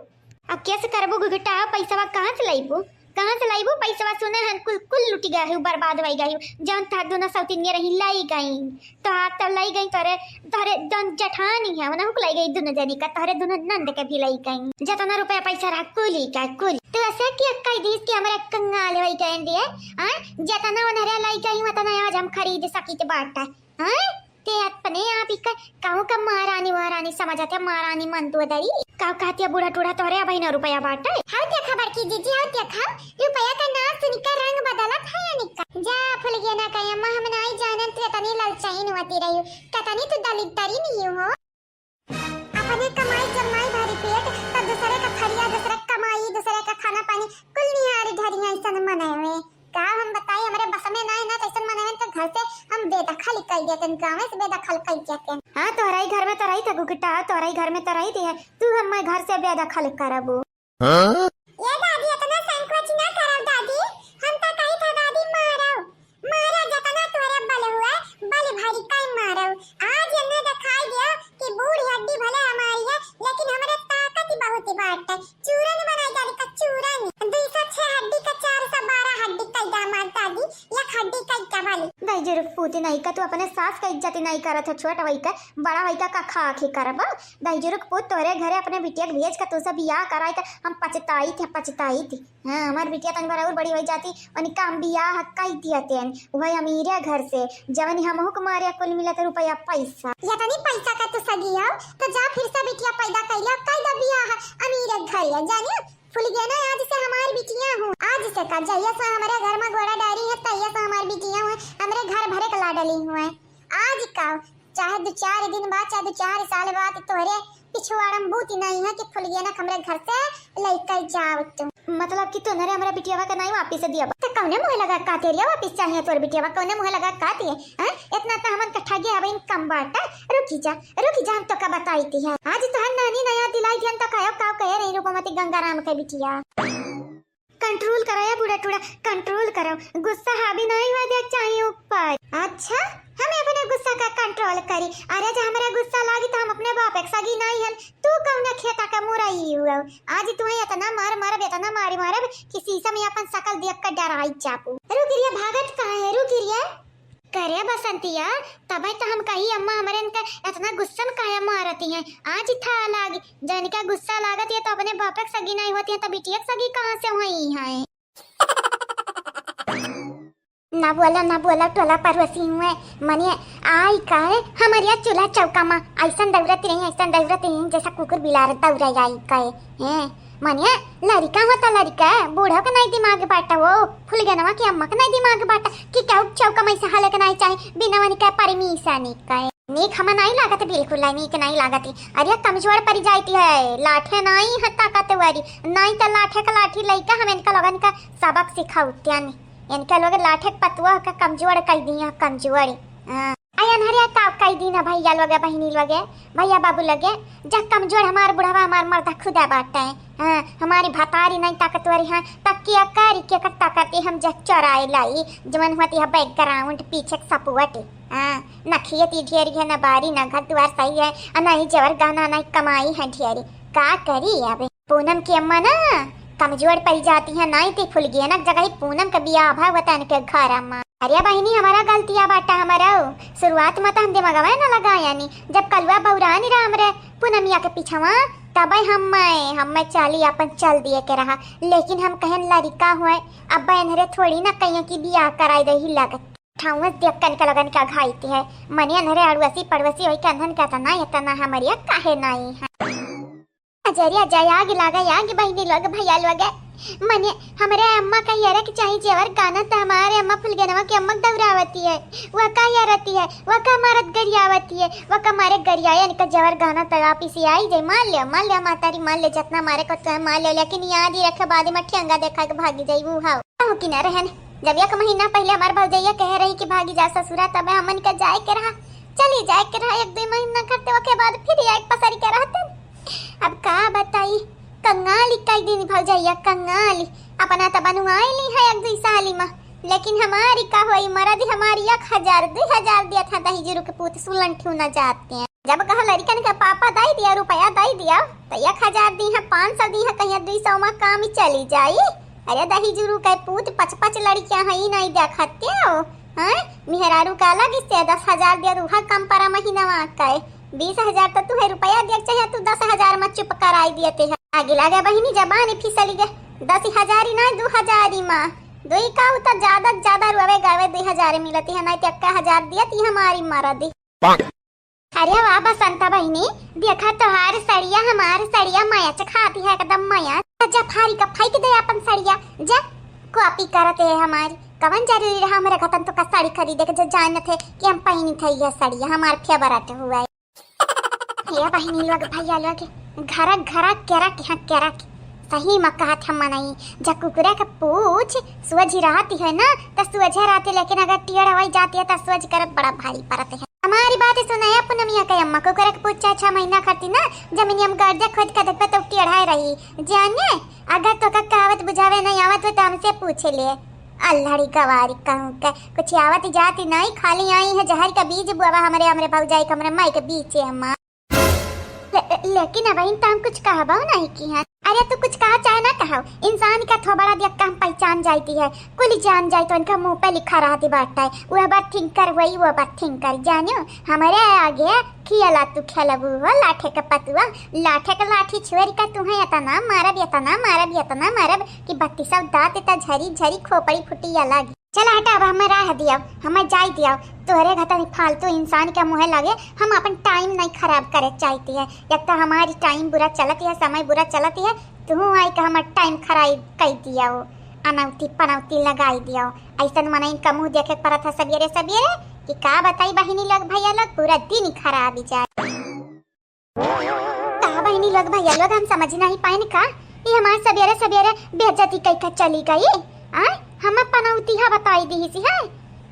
अब केस करबू घुघटा, पैसवा कहाँ से लाइबू? कहाँ से लाइबू पैसवा? सुने हन कुल, कुल लुटि गए हो, बर्बाद होई गए हो। जौन तहार दोनों सौतिनिया रही, लाई गई। तोहार तो लाई गई, तोरे, तोरे जौन जेठानी है, उन्हें को लाई गई दोनों जनी का, तोरे दोनों नंद के भी लाई गई। जितना रुपया पैसा रहा, कुल ही का, कुल। तू ऐसे कि कह दीस कि हमारे कंगाल होई गए दिए, हाँ? जितना उन्हें लाई गई, उतना आज हम खरीद सकी बाटा, हाँ? ते अपने आप ही का, कहूँ का महारानी, महारानी समझत है, महारानी मंदोदरी। का कहती है बूढ़ा टूढ़ा तोहरे अबही ना रुपया बाटे? हाउ देखा बड़की जीजी, हाउ देखा, रुपया का नाम सुन के रंग बदलत है या निका? जा फुलगेना कहे अम्मा, हम नाई जानन तू एतनी ललचाइन होती रही, कतनी तू दलिद्दरी नहीं हो। अपने कमाई जमाई भरी पेट, त दूसरे का थरिया, दूसरे का कमाई, दूसरे का खाना पानी, कुल निहारी ढरी है ऐसन मने हुए। का हम बताई, हमरे बस में ना है ना, कैसन मने हुए तो घर से हम बेदखल कर देते हैं, गाँव से बेदखल कर देते हैं। हाँ, तोहरा ही घर में तो रही था गुगिटा, तोहरा ही घर में तो रही थी है, तू हम घर से बेदखल करबू। हाँ? ये दादी, इतना संकोच ना करब दादी, हम तो कही था दादी मारब, मारा जतना तोरे बल हुए, बल भरी कई मारब। आज एन्ने दिखाई दिया कि बूढ़ी हड्डी भले हमारी है, लेकिन हमरे ताकत बहुत बाटे। चूरन बनाई दादी का चूरन, दुई सौ छह हड्डी का चार सौ बारह हड्डी कई दामाद दादी, एक हड्डी कई का भले। दाई जी रुक पूती नहीं का, तू अपने सास का इज्जत नहीं करत है, छोट वही का, बड़ा वही का, का खा आखी करब। दाई जी रुक पूत, तोरे घरे अपने बिटिया के भेज के तू से बियाह कराई त हम पछताई थे, पछताई थे। हाँ, हमार बिटिया तनी भर और बड़ी होई जाती, उनका हम बियाह कई दिया तेन, वही अमीरे घर से, जवन हमहू के मारे कुल मिलत रुपया पैसा। या तनी पैसा का तू सगी हो, तो जा फिर से बिटिया पैदा कर ले, कर दे बियाह अमीरे घर या, जाने? फुलगेना आज से हमार बिटिया हूँ, आज से का जहिया से हमारे घर में गोड़ा डारी है, तहिया से हमार बिटिया हूँ, हमरे घर भरे के लाडली हुए। आज का चाहे दो चार दिन बाद, चाहे दो चार साल बाद तोहरे पिछवाड़म बूती नहीं है कि फुलगेना के हमरे घर से लेकर जाओ तू। मतलब कि तू नरे हमरा बिटियावा के नहीं वापिस दिया? तो कौने मुँह लगा का तेरिया वापिस चाहिए तोर बिटियावा? कौने मुँह लगा का दिए? हैं? इतना तो हमन के ठगे अब इनकम बाटा। रुकी जा, रुकी जा, हम तो का बताई थी है। आज तो हम नानी नया दिलाई दियन तो कहो का कहे रही रूपमती गंगाराम के बिटिया। कंट्रोल करो या बूढ़ा टूढ़ा, कंट्रोल करो, गुस्सा हावी नहीं हुआ देख चाहिए ऊपर। अच्छा, हम अपने गुस्सा का कंट्रोल करी? अरे, जो हमरा गुस्सा लागी तो हम अपने बाप एक सगी नहीं हन, तू कौन खेता का मुरई हुआ? आज तू इतना मार मारब, इतना मारी मारब कि शीशा में अपन शकल देख कर डराई जाबू। रुक रिया, भागत कहाँ है? रुक रिया। करे बसंतिया, तबे तो हम कही अम्मा हमरे इनका इतना गुस्सा में काहे मारती हैं? आज था लाग, जनिका गुस्सा लागत है तो अपने बापक सगी नहीं होती है तो बिटियक सगी कहाँ से हुई है? ना बोला, ना बोला, टोला पड़ोसी हुए, मने आई काहे हमरिया चूल्हा चौका मा ऐसन दौड़त रही, ऐसन दौड़त रही, जैसा कुकुर बिलार दौड़ा आई काहे। हैं, मने लड़िका होता लड़िका, बूढ़ो के नहीं दिमाग बाटा, वो फुलगेनवा के अम्मा के नहीं दिमाग बाटा कि केहू चौका मा से हले के नहीं चाही, बिना वनी के परमिशन के। नीक हमें नहीं लागत, बिल्कुल नहीं, नीक नहीं लागत। अरे कमजोर पड़ी जाती है, लाठे नहीं है ताकतवरी, नहीं तो लाठे का लाठी लइका हम इनका लोगन का सबक सिखाउतियानी। इनके लोग लाठे के पतुआ के कमजोर कई दिया, कमजोर। हाँ। आई अनहरिया का कई दिन है भैया लोगे, बहिनी लोगे, भैया बाबू लोगे, जा कमजोर हमार बुढ़वा, हमार मर्दा खुदा बाटे। हाँ, हमारी भतारी नहीं ताकतवरी है, तब की अकारी के कर ताकत हम जा चोराए लाई, जवन होती है बैकग्राउंड पीछे के सपोर्ट। हाँ, न खेत ही ढेरी है, न बारी, न घर दुआर सही है, आ न ही जेवर गहना, न ही कमाई है ढेरी। का करी अब? पूनम की अम्मा ना कमजोर पड़ जाती है, नाई ते फुलगेनक जगह ही पूनम के बियाह भा वतन के घर अम्मा। अरे बहिनी, हमारा गलतिया बाटा, हमारा शुरुआत में तो हम दिमागवा ना लगाया नी, जब कलुआ बौरानी रहा हमरे पूनमिया के पीछवा, तबे हम मैं, हम मैं चाली अपन चल दिए के रहा, लेकिन हम कहन लड़िका हुए, अब इनरे थोड़ी ना कहिए कि बियाह कराई दही लगत। ठाउस देख कन के लगन का घाईती है, मने अनहरे अड़ुअसी पड़ोसी होई के अंधन के तना, ये तना हमरिया काहे नाई है। अजरिया जाए आग लागे, आग बहिनी लोग, भैया लोग। मने हमरे अम्मा का यारे के चाही जेवर गाना, त हमारे अम्मा फुलगेनवा के अम्मा दौड़ावती है, वह का यारती है, वह का मारत गरियावती है, वह का मारे गरियाए इनका जेवर गाना त वापिस आई जाए, मार ले, मार ले मातारी, मार ले, जितना मारे को तो मार ले, लेकिन याद ही रखे, बाद में ठेंगा देखा के भागी जाई, वो हाव। कहूँ कि न रहन, जब एक महीना पहले हमार भौजैया कहे रही कि भागी जा ससुरा, तबे हमन के जाए के रहा, चली जाए के रहा एक दो महीना करते, ओके बाद फिर आए पसरी के रहते। अब का बताई, कंगाली कई दिन भौजैया, कंगाली। अपना त बनवाई ली है एक दुई साली मा, लेकिन हमारी का होई, मरद हमारी एक हजार, दुई हजार दिया था दही जुरू के पूत सुलन ठू न जाते हैं। जब कहा लड़िकन के पापा दई दिया, रुपया दई दिया, तो एक हजार दी है, पाँच सौ दी है, कहिया दुई सौ मा काम ही चली जाई। अरे दही जुरू के पूत, पच पच लड़कियां हैं, ई नहीं देखते हो? हैं? मेहरारू का अलग से दस हजार दिया, उहा कम परा महीनवा के। बीस हजार तो तू है रुपया दिया, चाहे तू दस हजार मा चुप कराई दिए ते है। आगे लगे बहिनी, जबान फिसली गए। दस हजार ही ना, दो हजार ही मा। दुई का उ तो ज्यादा से ज्यादा रुआवे गावे दुई हजार मिलती है, नहीं तो एक हजार दिया ती हमारी मरदी। अरे वाह बसंता बहिनी, देखा तोहार सड़िया हमार सड़िया मैच खाती है एकदम मैच। जा फारी का फेंक दे अपन सड़िया, जा कॉपी करत है हमारी। कवन जरूरी रहा हमरे घतन तो का साड़ी खरीदे के, जो जानत है कि हम पहिनी थे यह साड़ी, हमार फेवरेट हुआ है। हे बहिनी लोग, भैया लोग, घरक घरक केरक यहाँ केरक। सही में कहत हम मनई, जब कुकुरा के पूछ सोझ रहती है ना, त सोझे रहती, लेकिन अगर टेढ़ होई जाती है, त सोझ करत बड़ा भारी पड़त है। हमारी बात सुना है पुनमिया के अम्मा, कुकुरा के पूछ चाहे छह महीना खाती ना, जमीन हम गर्जा खोद के देखबे तो टेढ़ाए रही। जाने, अगर तोका कहावत बुझावे नहीं आवत हो, तो हमसे पूछ ले। अल्हड़ी गवारी कहूँ के, कुछ आवत जात नहीं, खाली आई है जहर का बीज बुआवा हमरे, हमरे भौजाई के, हमरे माई के बीच है माँ। ले, लेकिन अबहिन तो हम कुछ कहबो नहीं की हैं। अरे तू कुछ कहा चाहे ना कहो, इंसान का थोबड़ा दिया काम पहचान जाती है, कुल जान जाए तो इनका मुंह पे लिखा रहती बात है, वो ओवर थिंकर हुई, वो ओवर थिंकर जानो, हमरे आगे खियला तू खेलबू हो लाठे के पतुआ, लाठे के लाठी छोड़ के तुम्हें इतना मारब, इतना मारब, इतना मारब कि बत्तीसव दांत इतना झरी झरी खोपड़ी फुटी अलग। चला हटा, अब हमें राह दियाओ, हमें जाई दियाओ। तोहरे घतन फालतू इंसान के मुँहे लगे हम अपन टाइम नहीं खराब करे चाहती है। एक तो हमारी टाइम बुरा चलती है, समय बुरा चलती है, तू आई के हमार टाइम खराब कर दियाओ, अनौती पनौती लगाई दियाओ। ऐसन मनइन का मुँह देखे के पड़त है सबेरे सबेरे कि का बताई बहिनी लोग भैया लोग, पूरा दिन खराब ही जाए। का बहिनी लोग भैया लोग, हम समझ नहीं पाइन का, ये हमार सबेरे सबेरे बेइज्जती कई के चली गई। आय, हम पनौतिया बताई दी सी है।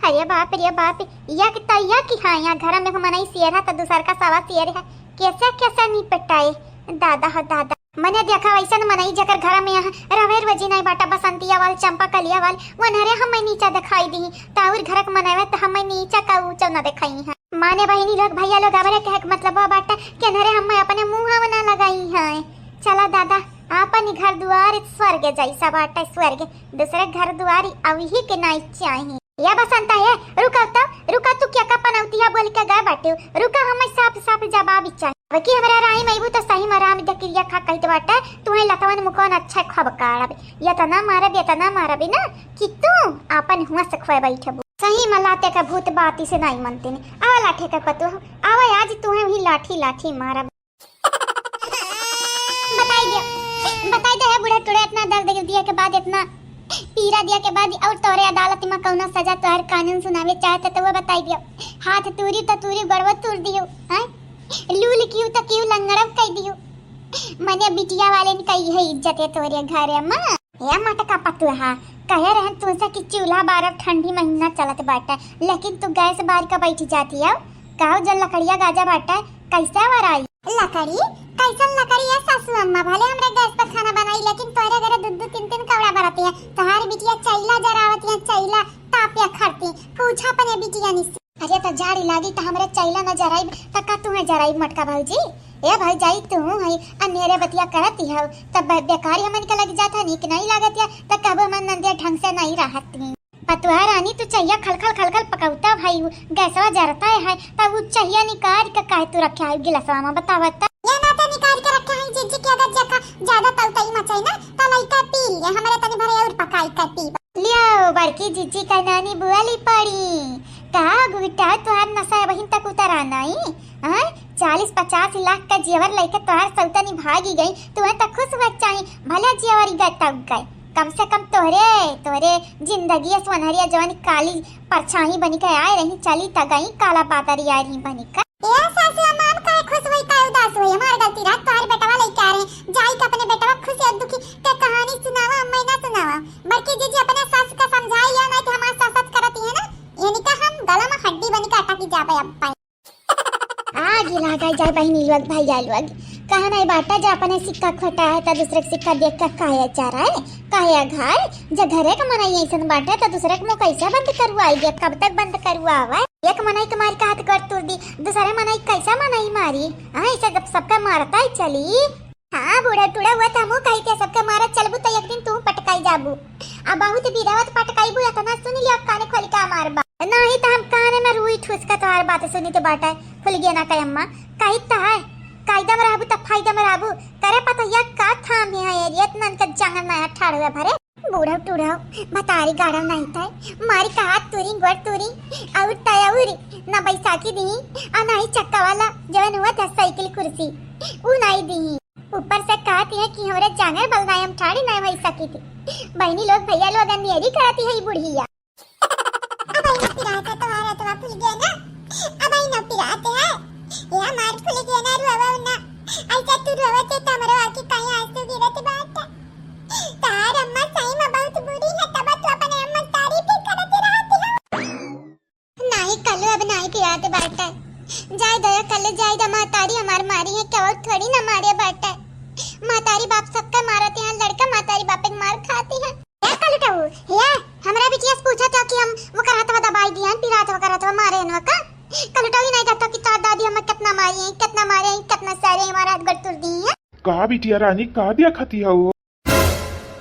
अरे बाप रे बाप, या कि तैया कि हाँ, यहाँ घर में हम नहीं शेर है तो दूसर का सवा शेर है, कैसे कैसे निपटाए। दादा हो दादा, मने देखा वैसन मनई जेकर घर में यहाँ रवे रोजी नहीं बाटा, बसंतिया वाल, चंपा कलिया वाल, वनहरे हमें नीचा दिखाई दी, ताउर घरक मनवे तो हमें नीचा का ऊंचा न दिखाई है। माने बहिनी लोग, भैया लोग, हमरे कहे के मतलब बा बाटे कि अनहरे हमें अपने मुंह ना लगाई है। चला दादा, आपन ही घर दुआर स्वर्ग जैसा बाटे, स्वर्ग। दूसरे घर दुआर अवही के नाई चाही। या बसंता है, रुका तो, रुका, तू क्या का पनौतिया बोल के गए बाटे? रुका, हमें साफ साफ जवाब ही चाही। अब की हमरा राही में अइबू तो सही में राम दे क्रिया खा कहत बाटे, तुम्हें लतवन मुकौन अच्छा खब काढ़ब, इतना मारब, इतना मारब ना कि तू आपन हुआ से खोए बैठबू। सही में लाते का भूत बाती से नहीं मनते ने। आवा लाठे का पतु, आवा आज तुम्हें वही लाठी लाठी मारब। बताई दे, बताई दे है बूढ़ा टूढ़ा, इतना दर्द दिया के बाद, इतना पीरा दिया के बाद, और तोरे अदालत में कौनो सजा तोहर कानून सुनावे चाहत तो वो बताई दियो। हाथ तूरी तो तूरी, गड़वा तूर दियो, हैं? लूल क्यों तो क्यों लंगड़ब कह दियो। मने बिटिया वाले ने कही है इज्जत है तोरे घर में। ए मटका पतुहा, कहे रहन तुमसे कि चूल्हा बारब ठंडी महीना चलत बाटे, लेकिन तू गैस बार के बैठ जाती हो। कहो जो लकड़िया गाजा बाटे, कैसे वराई? लकड़ी? कैसन लकड़ी है सासू अम्मा? भले हमरे गैस पर खाना बनाई, लेकिन तोहरे घरे दू दू तीन तीन कौड़ा बरती है। तोहार बिटिया चैला जरावती है, चैला तापिया खरती। पूछा अपने बिटिया निस। अरे त जाड़ी लागी त हमरे चैला न जराइब त का तुहे जराइब मटका भौजी? ए भौजाई तू है, अन्हेरे बतिया करती हो, तब बे-, बेकारी हमन के लग जात है, नीक नहीं लागत है, त कबो हमन नंदिया ढंग से नहीं रहती। पतुहा रानी, तू चहिया खलखल खलखल पकौता भाई, उ गैसवा जरता है, तब उ चहिया निकाल के काहे तू रखे है गिलासवा में, बतावा त? ये ना तो निकाल के रखे हैं जिज्जी, के अगर जका ज्यादा तौतई मचाई ना, तो लइका पी लिए, हमरे तनी भरे और पकाई कर पीबा। लियो, बड़की जिज्जी का नानी बुआली पड़ी। का गुटा तोहार नशा बहिन तक उतरा नहीं? हाँ? चालीस पचास लाख का जेवर लेके तोहार सौतनी भागी गई, तू तो खुश हो चाही, भले जेवर गए तब गए। कम से कम तोहरे, तोहरे जिंदगी सोनहरिया जवन काली परछाई बनी के आए रही, चली त गई काला बादरी आए रही बनी का। ए सासू अम्मा, हम काहे खुश होई, काहे उदास होई? हमार गलती रहा, तोहर बेटवा लेके आ रहे, जाई के अपने बेटवा खुशी और दुखी के कहानी सुनावा, अम्मा ना सुनावा। बड़की जीजी अपने सास का समझाई लिया, नहीं तो हमार सास सास करती है ना, इनका हम गला में हड्डी बनी के अटकी जाबे अब पाई। आगी लागा जाए बहिनी लोग, भैया लोग, कहा नहीं बाटा जे अपने सिक्का खोटा है तो दूसरे के सिक्का देख के काहे चराए, काहे अघाए? जे घरे के मनई ऐसन बाटे तो दूसरे के मुंह कैसे बंद करवाई? ये कब तक बंद करवावे? एक मनई के मार के हाथ कर तोड़ दी, दूसरे मनई कैसे मनई मारी? हाँ, ऐसे जब सबका मारता ही चली। हाँ, बूढ़ा टूढ़ा हुआ तो हमहू कही के सबके मारत चलबू तो एक दिन तू पटकाई जाबू। आ बहुत बिरावत पटकाईबू, इतना सुन लिया, काने खोल के मारबा। नहीं तो हम काने में रुई ठूस के तोहार बात सुनी तो बाटा फुल गया ना कयम्मा। कही तो है, कायदा में रहबू तो फायदा में रहबू। करे पतोहिया का थाम है ये, इतना इनका जंगल में ठाड़ हुए भरे। बूढ़ा टूढ़ा, बतारी गाढ़ा नहीं था, मारी का हाथ तुरी, गोड़ तुरी, और तय और ना बैसाखी दी, आ ना ही चक्का वाला जवन हुआ था साइकिल कुर्सी, ऊ नहीं दी। ऊपर से कहती है कि हमरे जांगर बल नायम ठाड़ी नहीं होई सकी थी। बहनी लोग, भैया लोग, अंधेरी करती है ई बुढ़िया। अब बिटिया रानी का देखती हौ?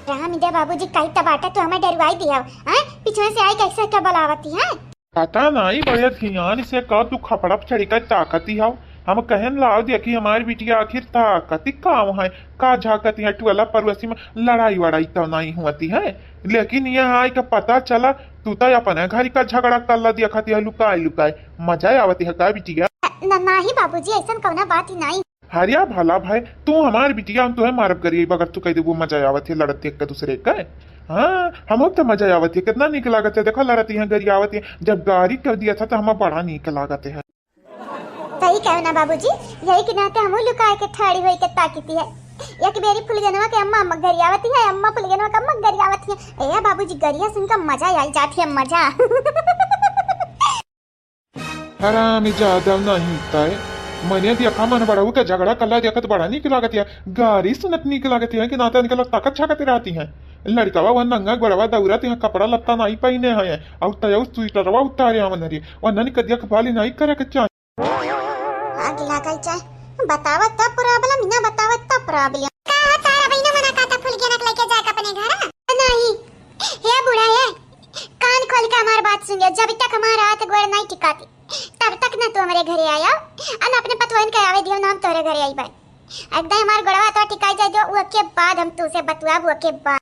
राम दे बाबूजी, कही त बाटे, तू हमें डरवाई दिया, हैं? पीछे से आई कैसे क्या बुलावती है? पता नहीं, बड़े ध्यान से का तू खपड़ा पे चढ़ी का ताकती हौ। हम कहन लाओ देखी हमारी बिटिया आखिर ताकती का है, का झाकती है, टोला पड़ोसी में लड़ाई वड़ाई तो नहीं होती है, लेकिन यहाँ आई के पता चला तू तो अपने घर का झगड़ा कर ला देखती है लुकाई लुकाई। मजा आवती है का बिटिया? न, नहीं बाबूजी, ऐसन कौना बात ही नहीं। हरिया भला भाई, तू हमार बिटिया, हम तुहे मारब गरियाई, बगर तू कह देबू मजा आवत है लड़त एक दूसरे के। हाँ, हमहू तो मजा आवत है, कितना नीक लागत है। देखो लड़त यहाँ गरियावत है, जब गारी कर दिया था तो हमें बड़ा नीक लागत है। सही कहो ना बाबूजी, यही के नाते हमहू लुकाए के ठाड़ी होई के ताकती है। एक बेरी फुलगनवा के अम्मा, अम्मा गरियावती है, अम्मा फुलगनवा के अम्मा गरियावती है। ए बाबूजी, गरिया सुन के मजा आई जाती है, मजा। हराम ज्यादा नहीं तय। मने देखा मन बड़ऊ के झगड़ा कल्ला देखत बड़ा नीक लागत है, गारी सुनत नीक लागत है कि नाते इनके लोग ताकत छाकत रहती हैं। लड़कवा वह नंगा गोड़वा दौड़त यहाँ कपड़ा लत्ता नहीं पहने हैं और तय स्वेटरवा उतारे हमन रे, वह नन के देखभाल नहीं करे के चाही। आग लागल चाहे बतावत त प्रॉब्लम, ना बतावत त प्रॉब्लम। का हो तारा बहिना मना का त फुलगेना के लेके जाए के अपने घर? नहीं, हे बूढ़ा, हे कान खोल के हमार बात सुन लियो। जब तक हमार हाथ गोड़ नहीं टिकाती, तब तक ना तू हमरे घरे आया, अन अपने पतोहन के आवे दियो, ना हम तोरे घरे आई बाई। एकदम हमार गोड़वा तो टिकाई जाए जो, ओके बाद हम तू से बतुआब, ओके बाद।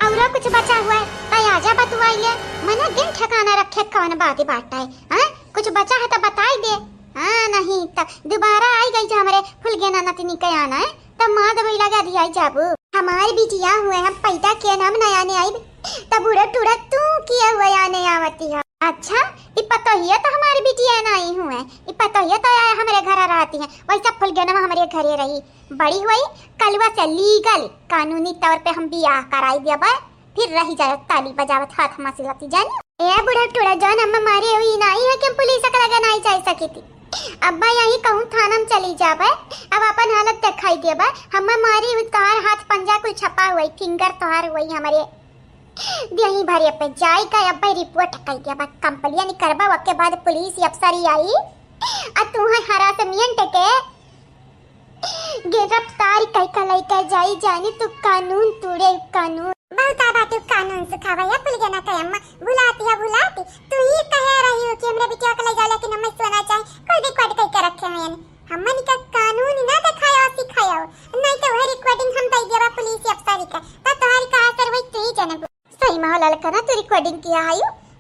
औरो कुछ बचा हुआ है, तो आजा बतुआई ले। मने दिन ठिकाना रखे कौन बात बात है, हाँ? कुछ बचा है तो बताई दे। हाँ, नहीं तो दोबारा आई गई जो हमरे फुलगेना नतनी के आना है, तो माँ दबई लगा दिया जाबू। हमारी बिटिया हुए हम पैदा के नाम नया ने आई, तब बूढ़ा टूढ़ा तू किया हुआ आने आवती है। अच्छा, ई पतोहिया तो हमारी बिटिया नहीं हुए, ई पतोहिया तो आया हमरे घर रहती है, वैसे फुलगेनवा हमरे घरे रही, बड़ी हुई, कलवा से लीगल कानूनी तौर पे हम बियाह कराई देबे, फिर रही जाए ताली बजावत हाथ मसिलती जानी। ए बूढ़ा टूढ़ा जौन अम्मा मारे हुई नहीं है कि हम पुलिस के लगे नहीं जा सकी थी। अब्बा यही कहूँ थाना में चली जाबे, अब अपन हालत दिखाई देबे। हम्मा मारी हुई तोहार हाथ पंजा कुल छपा हुई, फिंगर तोहार हुई हमरे। यही भरे पे जाई का अब्बा रिपोर्ट कई देबे, कंप्लेन करबा, ओके बाद पुलिस अफसर ही आई। आ तू है हरासमेंट के गिरफ्तार कई का लइका जाई जानी तू कानून तोड़े कानून। बहुत आ बात कानून सिखावा या फुलगेना के अम्मा, भुलाती है भुलाती। तू ही कहे रही हो कि हमरे बिटिया के ले जाओ, लेकिन हमें सोना चाहे, कोई रिकॉर्ड करके रखे हैं यानी। हमन का कानून ना दिखाया सिखाया, नहीं तो वह रिकॉर्डिंग हम दे देबा पुलिस अफसर का, तो तोहरी का असर वही तू ही जनबू। सही में हो ललकना, तू रिकॉर्डिंग किया है,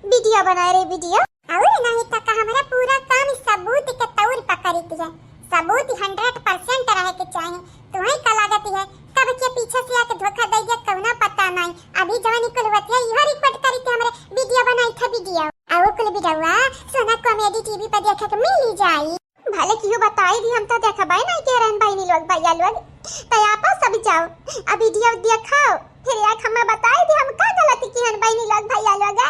वीडियो बनाए रे वीडियो। और नहीं तो का हमरा पूरा काम इस सबूत के तौर पर करे के है। सबूत हंड्रेड परसेंट रहे के चाही। तुम्हें का लागत है, कब के पीछे से आके धोखा दे दिया, कौना पता नहीं। अभी जवानी कुल बतिया यह रिकॉर्ड करी के हमरे वीडियो बनाई था वीडियो। आ वो कुल वीडियोवा सोना कॉमेडी टीवी पर देखे के मिल जाई। भले किहू बताई दी, हम तो देखबे नहीं के रहन बहिनी लोग, भैया लोग। तो आप सब जाओ, अब वीडियो देखाओ, फिर एक हमें बताई दी हम का गलती किहन बहिनी लोग, भैया लोग।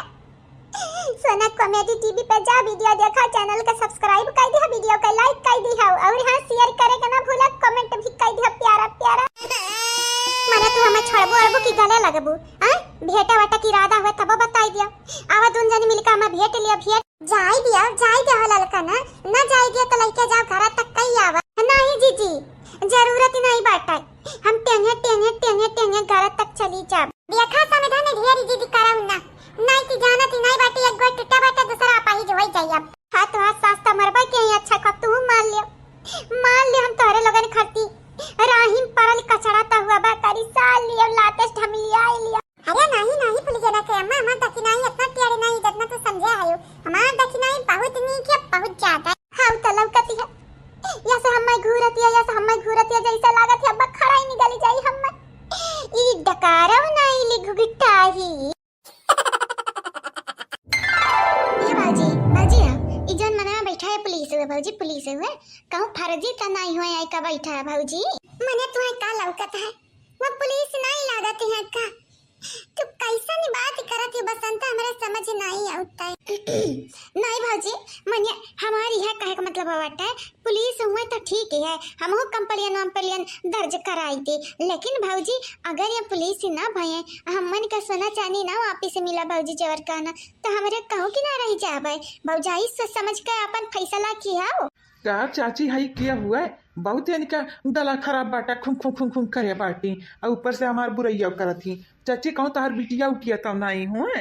सोना कॉमेडी टीवी पे जा, वीडियो देखा, चैनल के सब्सक्राइब कर दिया, वीडियो के लाइक कर दिया और हाँ, शेयर करे के ना भूला, कमेंट भी कर दिया प्यारा प्यारा। मने तू हमें छोड़बो अड़बो की गले लगबू, हाँ? भेंटा वाटा की इरादा हुआ तब बताई दिया। आवा दोन जनी मिलकर हमें भेंट लिया, भेंट। जाई दिया, जाई दिया हो ललका ना, ना जाई दिया तो लइके जाओ घर तक कई आवा। नहीं जीजी, जरूरत ही नहीं बाटे, हम टेंगे टेंगे टेंगे टेंगे घर तक चली जाब। देखा समझा ने ढेर जिद करम ना, नहीं कि जानत ही नहीं बाटे, एक गोड़ टूटा बाटे, दूसरा अपाहिज होई जाई अब। हाँ तो हाँ, सास त मरबा के ही अच्छा, कब तू मान लियो, मान लियो हम तोहरे लोगन खरती राहिम परल कचड़ा त हुआ बा करी साल लियो, लातेस ढमिलिया लियो। अरे नहीं नहीं फुलगेना के अम्मा, हमार दखिनाई इतना टेढ़ नहीं जितना तू समझे आयो। हमार दखिनाई बहुत नीक है, बहुत ज्यादा। हाँ तो लौकती है, या से हम्मे घूरती है, या से हम्मे घूरती है, जैसे लागत है अब खड़ा ही निकली जाई हम्मे। ई डकारव नहीं लिघुगटाही। ए भौजी, भौजी, हाँ, ई जौन मनवा बैठा है पुलिस हुए, भौजी पुलिस हुए, कहूँ फर्जी त नहीं हुए आई का बैठा है भौजी? मने तुम्हें का लौकत है, वो पुलिस नहीं लागत है का? तू कैसन बात करत है बसंत, हमरे समझ नहीं आवत है। नहीं भौजी, मने हमारी है कहे का मतलब बाटे, पुलिस हुए तो ठीक ही है, हमहू कंप्लेन वम्प्लेन दर्ज कराई दे, लेकिन भौजी अगर ये पुलिस ही ना भये, हमन का सोना चांदी ना वापिस मिला भौजी जेवर का ना, तो हमरे कहूँ की ना रह जाबे। भौजाई सोच समझ के अपन फैसला किया हो। का चाची हई के हुए? बहुत इनका गला खराब बाटा, खुम खुम खुम खुम करे बाटी, और ऊपर से हमार बुरैया करत ही। चाची, कहूँ तोहार बिटिया उटिया तो नहीं हुए?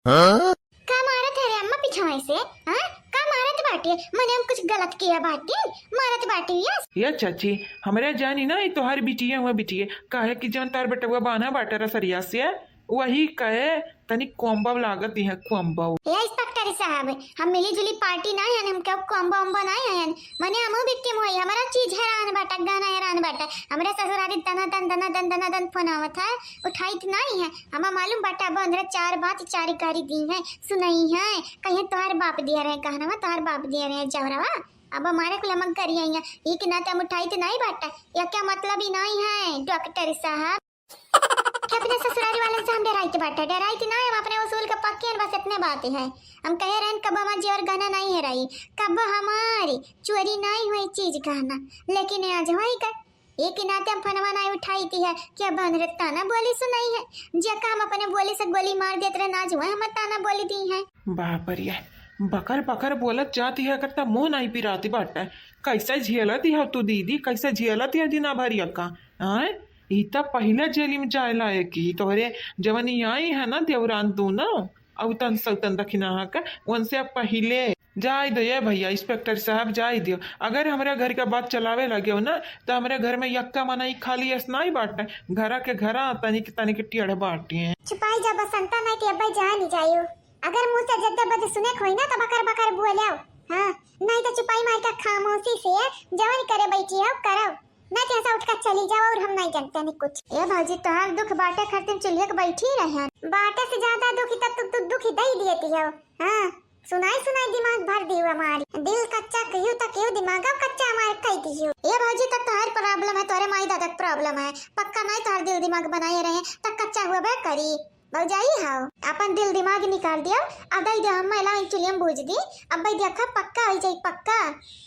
हाँ? का मारत है रे अम्मा पिछवाई से? हाँ? का मारत बाटे? मने हम कुछ गलत किया बाटी? मारत बाटी, यस? ये चाची, हमरे जानी ना, ई तोहार बिटिया हुआ बिटिया, काहे कि जौन तार बेटवा बाना बाटे रसरिया से, वही कहे तनी कोम्बा लागत है, कोम्बा। ए इंस्पेक्टर साहब, हम मिली जुली पार्टी ना हन, हम क्यों कोम्बा उम्बा ना हन। मने हमहू victim होई, हमारा चीज हैरान बाटा, गाना हैरान बाटा। हमरे ससुरारी दना दन, दना दन, दना दन फोन आवत है, उठाइत नहीं है। हमा मालूम बाटा, अब अंदर चार बात, चार गारी दी है, सुनई है, कहीं तोहार बाप दिया रहे कहनवा, तोहार बाप दिया रहे जवरवा। अब हमारे कुल हम करिए हैं, ई के नाते हम उठाइत नहीं बाटा, या क्या मतलब ही नहीं है डॉक्टर साहब। अपने ससुरारी वाले से हम डराइत बाटे, डराइत ना, हम अपने उसूल के पक्के हैं, बस इतने बात है। हम कहे रहन कब हमार जेवर गहना नहीं है रही, कब हमारी चोरी नहीं हुई चीज गहना, लेकिन आज होई का? एक ही नाते हम फोनवा नहीं उठाई थी है कि अब हमरे ताना बोली सुनाई है, जेका हम अपने बोली से गोली मार देत रहन, आज वह हमार ताना बोली दी है। बाप रे, बकर बकर बोलत जाती है, करता मुंह नहीं पिराती बाटे। कैसे झेलती है तू दीदी, कैसे झेलती है दिना भर यक्का? आय, ई त पहिले जेल में जाए लायक ही तोहरे जवनी आई है ना देवरान तू ना, औतन सौतन दखिना का, उनसे अब पहिले। जाए दो ये भैया, इंस्पेक्टर साहब, जाए दियो। अगर हमरे घर का बात चलावे लगे हो ना, तो हमरे घर में यक्का मनई खाली ऐस नाई बाटे, घरा के घरा तनिक तनिक टेढ़ बाटे। छुपाई जा बसंता, नहीं तो अब्बा जान ही जायो। अगर मुंह से जद्दे बद सुने खोई ना, तो बकर बकर बोले हो। हाँ, नहीं तो छुपाई मार के खामोशी से जवन करे बैठी हो, करो। नहीं तो ऐसा उठ कर चली जाओ और हम नहीं जानते नहीं कुछ। ए भौजी, तोहार दुख बाटे खातिर चुलिया के बैठी रहन। बाटे से ज्यादा दुखी तब तू, तू दुखी दई दिए थी हो। हाँ, सुनाई सुनाई दिमाग भर दियो हमारी। दिल कच्चा कहियो तो कहियो, दिमाग अब कच्चा हमार कह दियो। ए भौजी, तब तोहार problem है, तोहरे माई दादा के problem है। पक्का नहीं तोहार दिल दिमाग बनाए रहे, तब कच्चा हुआ बे करी। भौजाई हाव, अपन दिल दिमाग निकाल दियो, अब दई दे, हम महिला चुलियम बूझ दी, अब भाई देखा पक्का हो जाई, पक्का।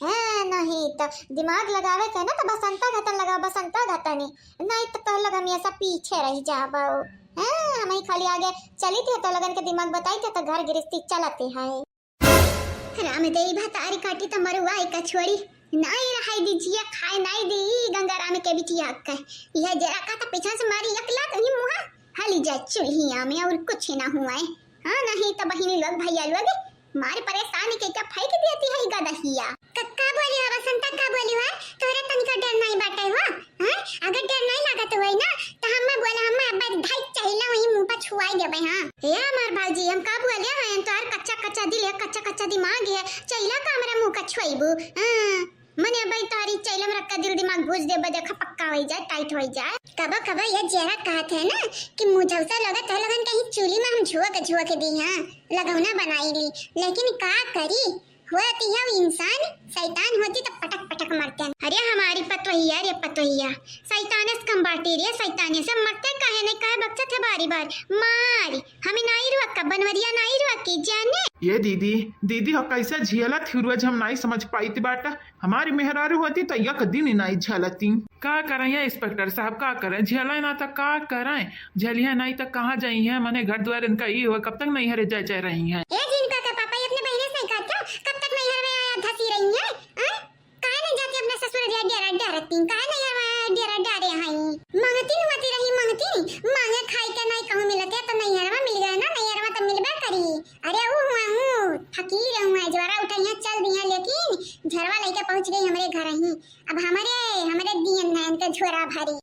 हैं, नहीं तो दिमाग लगावे के ना तो बसंता घतन लगाओ, बसंता घतनी, नहीं तो तोह लोग हमेशा पीछे रह जाबो। हैं, हम ही खाली आगे चली थे तो लोगन के दिमाग बताई थे तो घर गृहस्थी चलते है। राम दे भतारी काटी त मरुआ एक छोड़ी। नाई रहाई दी जिया खाए नाई दी गंगाराम के बिटिया के। यह जरा का त पीछा से मारी एक लात ही मुहा हली जा चुल्हिया में और कुछ ना हुआ है। हाँ, नहीं त बहिनी लोग भैया लोग मार परेशान के क्या फेंक देती है गदहिया। क-, का बोली हो बसंता, का बोली हो? तोहरे तनिको डर नहीं बाटे हो? हैं? अगर डर नहीं लागत होई ना, त हम्मे बोला, हम्मे अब्बा धाई चाहिला वही मुंह पर छुआई देबे, हाँ। ए हमार भौजी, हम का बोले हैं, तोहार कच्चा कच्चा दिल है, कच्चा कच्चा दिमाग है, चाहिला का हमरा मुंह का छुआईबू? हाँ। मने अब्बा तोहरी चाहिला में रख के दिल दिमाग भूज देबे, देखा पक्का होई जाए, tight होई जाए। कबो कबो ये जेरा कहत है ना कि मुझौसा लोग तोह लोगन कहीं चूल्ही में हम झुआ के झुआ के दी, हाँ, लगौना बनाई ली, लेकिन का करी? होती है वो इंसान, शैतान होती तो पटक पटक मरते हैं। अरे हमारी पतोहिया रे पतोहिया, शैताने से कम बाटी रे, शैताने से मरते काहे नहीं, काहे बकचत है बारी बार? मारी, हमें नाई रोक, बनवरिया नाई रोक के जाने। ये दीदी, दीदी हो कैसे झेलत ही रोज हम नाई समझ पाइत बाटा। हमारी मेहरारू होती तो एक दिन ही नाई झेलती। का करें ये इंस्पेक्टर साहब, का करें? झेलें ना तो का करें? झेलिए नहीं तो कहाँ जाई हैं? मने घर द्वार इनका ई हो, कब तक नैहरे जाए, जाए रही हैं? ए जिनका के पापा, ये अपने बहिने से नहीं कहते, कब तक नैहर में आया धसी रही हैं? हैं? काहे नहीं जाती अपने ससुर डेरा, डेरा डारती? काहे नहीं आवा डेरा डारे हैं? मंगती न मती रही, मंगती, मांगे खाई के नहीं कहूँ मिलते, तो नैहरवा मिल गए ना, नैहरवा तो मिलबे करी। अरे ऊ हुआ हूँ, फकीर हुआ, ज्वारा उठाइया चल दिया, लेकिन झरवा लेके पहुँच गई हमरे घर ही। अब हमरे, हमरे दियन नयन के झोरा भरी।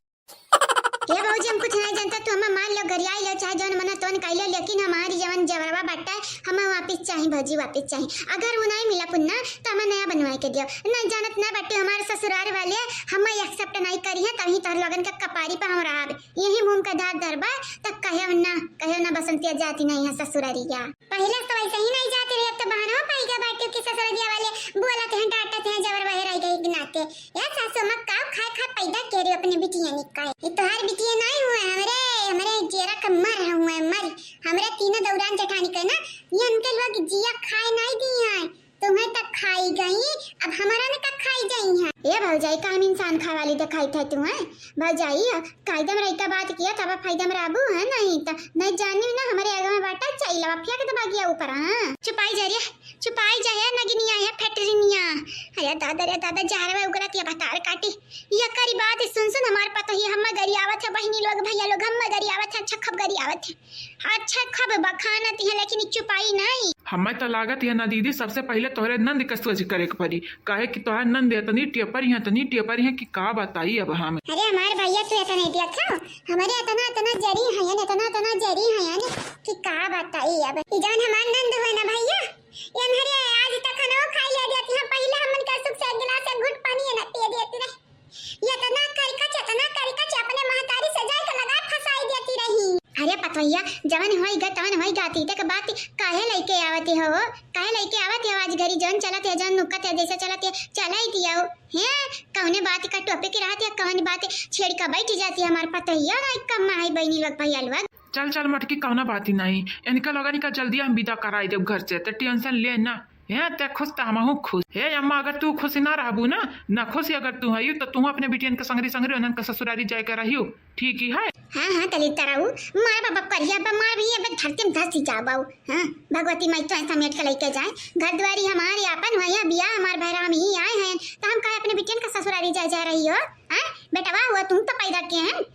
ए भौजी, हम कुछ नहीं जानता, तू हमें मान लो, गरियाई लो, चाहे जौन मना तौन कह लो, लेकिन हमारी जवन जवरवा बाटे, हमें वापिस चाही भौजी, वापिस चाही। अगर वो नहीं मिला पुन्ना, तो हमें नया बनवाए के दियो। नहीं जानत ना बाटे, हमारे ससुराल वाले हमें accept नहीं करी है, तभी तोहर लोगन के कपारी पे हम रहब। यही मुंह का धार धरबा, तब कहे ना, कहे ना बसंतिया जाती नहीं है ससुरारिया। पहिले तो वैसे ही नहीं जाती रही, अब तो बहाना पाई गया बाटे कि ससुरारिया वाले बोलत हैं, डांटत हैं, जबर वहे रह गई के नाते। यार सासू अम्मा, का खाए खा पैदा के रही अपने बिटिया निकाय? ये तोहार बिटिया नहीं हुआ, हमरे, हमरे जेरा का मर हुआ, मर। हमरे तीनों दौरान जेठानी के ना, ये उनके लोग जिया खाए नहीं दी हैं, तुम्हें तक खाई गई, अब हमारा ने तक खाई गई हैं। ए भौजाई, का हम इंसान खाए वाली दिखाई थे तुम्हें? भौजाई, कायदा में रहिका बात किया तब फायदा में रहबू है, नहीं त नहीं जानी ना हमरे आगे में बाटा चइला फेंक दे बगिया ऊपर। हाँ, चुपाई जा रे, चुपाई जा है नगिनिया है फटरिनिया। अरे दादा रे दादा, जहरवा उगलत या भतार काटी। ये करी बात सुन सुन हमार पतोही, हम गरियावत है बहिनी लोग भैया लोग, हम गरियावत है, अच्छा खब गरियावत है। अच्छा खब बखानत है लेकिन चुपाई नहीं। हमें तो लागत है ना दीदी, सबसे पहिले तोहरे नंद के सोच करे के पड़ी, काहे कि तोहर नंद इतनी टेपरी है, इतनी टेपरी है कि का बताई अब हम। अरे हमार भैया तू इतना नहीं देखा, हमारे इतना इतना जरी है, इतना इतना जरी है कि का बताई अब। ई जौन हमार नंद हुए ना भैया, ये हमारे आज तक खाना खा लिया देती है, पहिले हमन का सुख से एक गिलास एक घूंट पानी ना पिए देती रही। इतना करिकच, इतना करिकच अपने महतारी से जाए के लगा फंसाई देती रही। अरे पतोहिया, जवन होई गा, तवन होई गा, तीते के बात काहे लइके आवत हो? काहे लइके आवत हो? आज घरी जौन चलत है, जौन नुकत है, जैसे चलत है, चलाई दिया हो। हैं? कौने बात का टोपे के रहत है, कौन बात छेड़ का बैठ जाती है हमार पतोहिया, ना कम है बहिनी लोग भैया लोग। चल, चल मटकी, कौना बात ही नहीं। इनका लोगन का जल्दी हम विदा कराई देब घर से, ते टेंशन ले ना। हैं, ते खुश त हमहू खुश। हे अम्मा, अगर तू खुश ना रहबू ना, ना खुश अगर तू हयू, त तू अपने बिटियन के संगरी संगरी उन्हन के ससुरारी जाए के रहियो, ठीक ही है। हाँ, हाँ, तली तरऊ, मार बाबा करिया बा, मार भी अब धरती में धसी जाबाऊ। हाँ, भगवती माई तो ऐसा मेट के लेके जाए, घर द्वारी हमारे आपन हुआ, यहाँ बिया हमार भैरा हम ही आए हैं, त हम काहे अपने बिटियन के ससुरारी जाए जा रही हो? हाँ, बेटवा हुआ तुम तो पैदा किए हैं।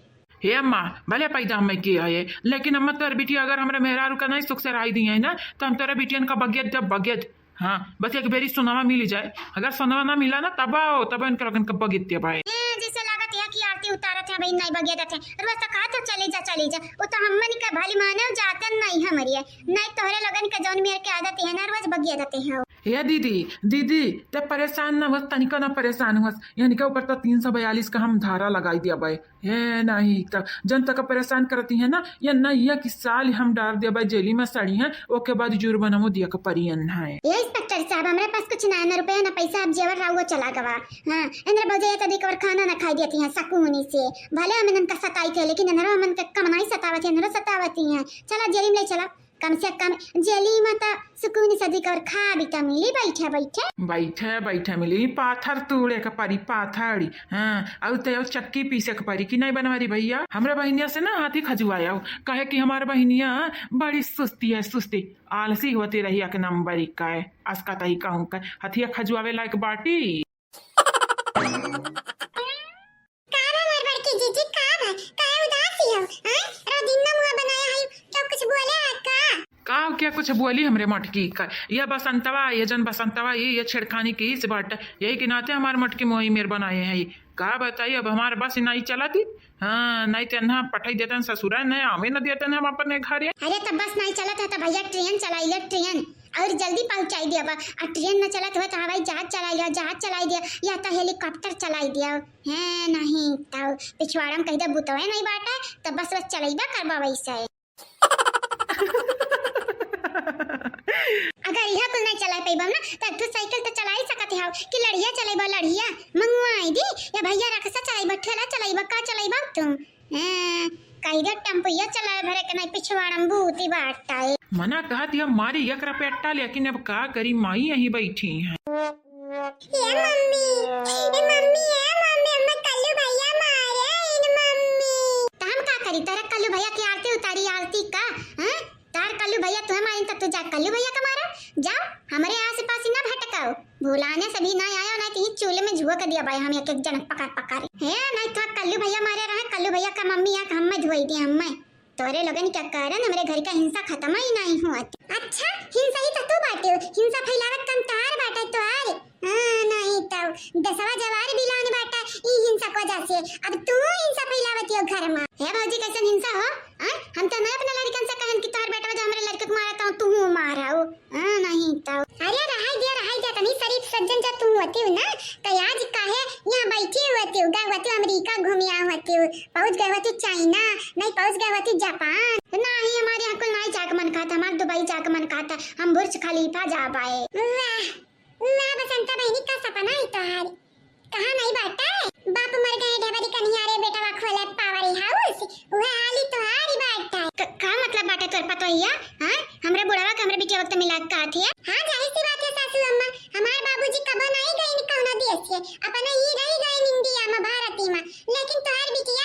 हे अम्मा, भले पैदा हमें किया है, लेकिन अम्मा तोर बिटिया अगर हमरे मेहरारू का नहीं सुख से रही दी है ना, त हम तोरे बिटियन का बगियत जब बगियत, हाँ, बस एक बेरी सोनवा मिल जाए, अगर सोनवा ना मिला ना तब आओ, तब इनके लगन का बगियत जब आए। ए, जैसे लागत है कि आरती उतारत है, भाई नहीं बगियत है, रोज तो कहत हो चली जा, चली जा, वो तो हमन का भली मानव जातन नहीं हमरी है, नहीं तोहरे लगन के जौन मेर के आदत है ना, रोज बगियत है। हे दीदी, दीदी, ते परेशान ना होस, तनिको ना परेशान होस, इनके ऊपर तो तीन सौ बयालीस का हम धारा लगाई दिया भाई। हे नहीं, तब जन तक परेशान करती है ना, ये नहीं है कि साल हम डाल दिया भाई जेली में सड़ी है, ओके बाद जुर्माना दिया के परी है। ये इंस्पेक्टर साहब, हमारे पास कुछ ना है, ना रुपया ना पैसा, अब जेवर रहुआ चला गवा। हाँ, इंद्र भौजी ये तो देखो और खाना ना खाई देती हैं सकूनी से, भले हम इनका सताई थे, लेकिन इन्हरो हमन के कम नहीं सतावत है, इन्हरो सतावती हैं। चला जेली में ले चला। कम से कम जेली में त सुकून से अधिक और खा भी त मिली, बैठे बैठे। बैठे बैठे मिली, पाथर तूड़े के परी, पाथर। हाँ, और तो और चक्की पीसे के परी कि नहीं बनवारी भैया। हमरा बहिनिया से ना हाथी खजुआया, कहे कि हमार बहिनिया बड़ी सुस्ती है, सुस्ती, आलसी होती रही एक नंबर का है। असका तही कहूँ का हथिया खजुआवे लायक बाटी। का बा मोर बड़की जीजी, का बा? काहे उदास ही हो? हैं? रो दिन ना मुँह बनाया है, क्यों कुछ बोले है का? का क्या कुछ बोली हमरे मटकी का? ये बसंतवा, ये जन बसंतवा, ये, ये छेड़खानी की इस बात, यही के नाते हमार मटकी मोही मेर बनाए है। का बताई, अब हमार बस नहीं चलती। हाँ, नहीं तो ना पठाई देते हैं ससुरा, नहीं आवे न देते हैं हम अपने घरे। अरे तब बस नहीं चलत है तो भैया ट्रेन चलाई ले, ट्रेन और जल्दी पहुँचाई दे। अब आ ट्रेन न चलत हो तो हवाई जहाज चलाई ले, जहाज चलाई दे, या तो हेलीकॉप्टर चलाई दे। हैं, नहीं तो पिछवाड़ा में कहीं दे बुतवे नहीं बाटे, तो बस बस चलैबे करबा वैसे। अगर यह कुल नहीं चला पैबा ना, तो तू साइकिल तो चला ही सकत हो कि लड़िया चलेबा, लड़िया मंगवाई दी, या भैया रक्शा चलेबा, ठेला चलेबा, का चलेबा तू? हैं, कही दे टेम्पुया चलाए भरे के नहीं, पिछवाड़ा में बूती बाटै। मना कहत या मारी एक रपेटा, लेकिन अब का करी, माई यहीं बैठी हैं। ए मम्मी, ए मम्मी, ए मम्मी, अम्मा कल्लू भैया मारे इन मम्मी। त हम का करी, तेरा कल्लू भैया की आरती उतारी, आरती का, हैं? तार कल्लू भैया तुम्हें मारिन त तू जा कल्लू भैया का मारा, जाओ, हमरे आस पास ही ना भटकाओ। भुलाने से भी ना आया, ना तो ये चूल्हे में झुआ कर दिया भाई हम एक एक जन पकड़ पकड़। हे, नहीं तो कल्लू भैया मारे रहे, कल्लू भैया का मम्मी या हम में धोई दी, हम में। तोरे लोगन के कारण हमरे घर का हिंसा खत्म ही नहीं हुआ। अच्छा, हिंसा ही तो तू बाटे हो, हिंसा फैलावत काम तार बाटे तोहार। हाँ, नहीं तो दसवा जवार बिलान बाटा ई हिंसा को वजह से। अब तू हिंसा फैलावत हो घर में। हे भौजी, कैसन हिंसा हो? हाँ? हम तो नहीं अपने लड़कन से कहन कि तोहर बेटवा जो हमरे लड़के को मारा तो तू मारा हो। हाँ, नहीं तो। अरे रहाई दिया, रहाई दिया, तनी शरीफ सज्जन जब तू होती हो ना, तो आज काहे यहाँ बैठी होती हो, गए होती हो अमेरिका घूमी आ होती हो, पहुँच गए होती चाइना, नहीं पहुँच गए होती जापान। नहीं, हमारे यहाँ कुल नहीं जाके मन कहता, हमारे दुबई जाके मन कहता, हम बुर्ज खलीफा जा पाए। वाह, वाह बसंता बहिनी, का सपना है तोहार। कहाँ नहीं बाटे? बाप मर गए ढेबरी कन्हिया रे, बेटवा खोले पावर हाउस, उहे हाली तोहारी बाटे। क-, का मतलब बाटे तोर पतोहिया? हाँ? हमरे बुढ़वा के हमरे बिटिया वक्त मिला के कहत हिया? हाँ, जाहिर सी बात है सासू अम्मा, हमार बाबूजी कबो नहीं गइन कौनो देश से, अपना ही रह गइन इंडिया में, भारती में, लेकिन तोहार बिटिया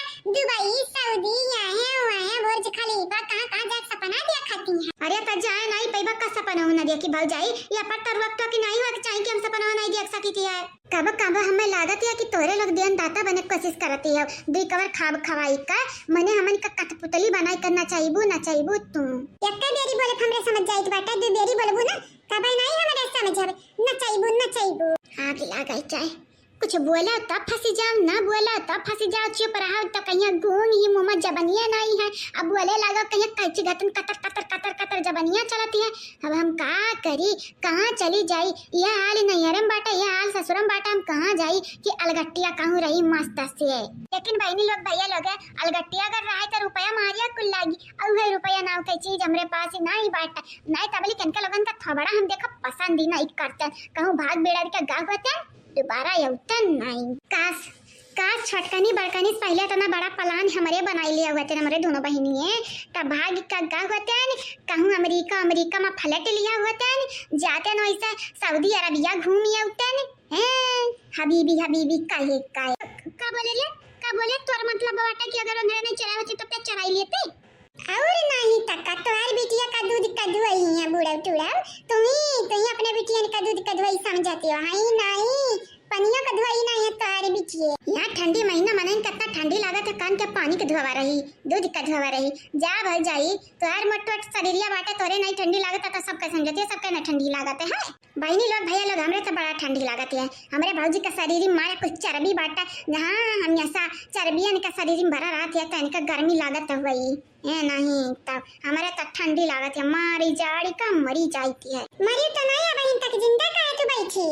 सपनवा ना देखी भौजाई, या पर तरुआ तो की नहीं होके चाहिए कि हम सपनवा नहीं देख सकी थी है। कब कब हमें लागत है कि तोरे लोग देन दाता बने के कोशिश करती है, दुई कवर खाब खवाई का, मने हमन का कठपुतली बनाई कर नचाइबू, नचाइबू तू। एक्के बेरी बोले हमरे समझ जाइत बाटा, दू बेरी बोलबू ना, तबे नहीं हमरे समझ आवे, नचाइबू, नचाइबू। आग लागई चाहे कुछ बोला तब फंसी जाओ, ना बोला तब फंसी जाओ, चुप रहो तो कहिया गूंग ही मुंह में जबनिया नहीं है। अब बोले लागो कहिया कैची घतन कतर, कतर, कतर, कतर जबनिया चलती है। अब हम का करी, कहाँ चली जाई? यह हाल नैहरम बाटा, यह हाल ससुरम बाटा, हम कहाँ जाई कि अलगट्टिया कहूँ रही मस्त से। लेकिन बहिनी लोग, भैया लोग, अलगट्टिया अगर रहे तो रुपया मारिया कुल लागी, और वह रुपया नाव के चीज हमरे पास ही नहीं बाटा, नहीं तबली किनका लोगन का थोबड़ा हम देखा पसंद ही नहीं करते, कहूँ भाग बेड़ा के गा होते दोबारा अउतन नहीं। काश, काश छोटकनी बड़कनी से पहिले इतना बड़ा plan हमरे बनाई लिया हुआ थे, हमरे दोनों बहिनिये। तब भाग का गा होते न, कहूँ अमेरिका, अमेरिका में फ्लैट लिया होते न, जाते न वैसे सऊदी अरबिया घूम अउते न। हैं, हबीबी, हबीबी, काहे, काहे? का बोले रे? का बोले? तोर मतलब बाटे कि अगर ओंधरे नहीं चराए होते तो क्या चराई लेते? और नहीं तका, तोहार बिटिया का दूध का धुआई है, बूढ़ा टूढ़ा। तुम्ही, तुम्ही अपने बिटियन का दूध का धुआई समझते हो, हाई नहीं, पनिया का धुआई नहीं है तोहार बिटिये। यहाँ ठंडी महीना मनइन कितना ठंडी लागत है, कान के पानी के धुआवा रही, दूध का धुआवा रही। जा भौजाई, तोहार मोट मोट शरीरिया बाटे, तोरे नहीं ठंडी लागत है तो सबके समझते, सबके ना ठंडी लागत है। बहिनी लोग, भैया लोग, हमरे तो बड़ा ठंडी लागत है। हमरे भौजी का शरीर में मारा कुछ चर्बी बाटा, जहाँ हम ऐसा चर्बियन का शरीर में भरा रहत है तो इनका गर्मी लागत हुई। ए नहीं, तब हमरे तो ठंडी लागत है, मारी जाड़ी का मरी जाती है। मरी तो नहीं है बहिन, तक जिंदा काहे तू बैठी?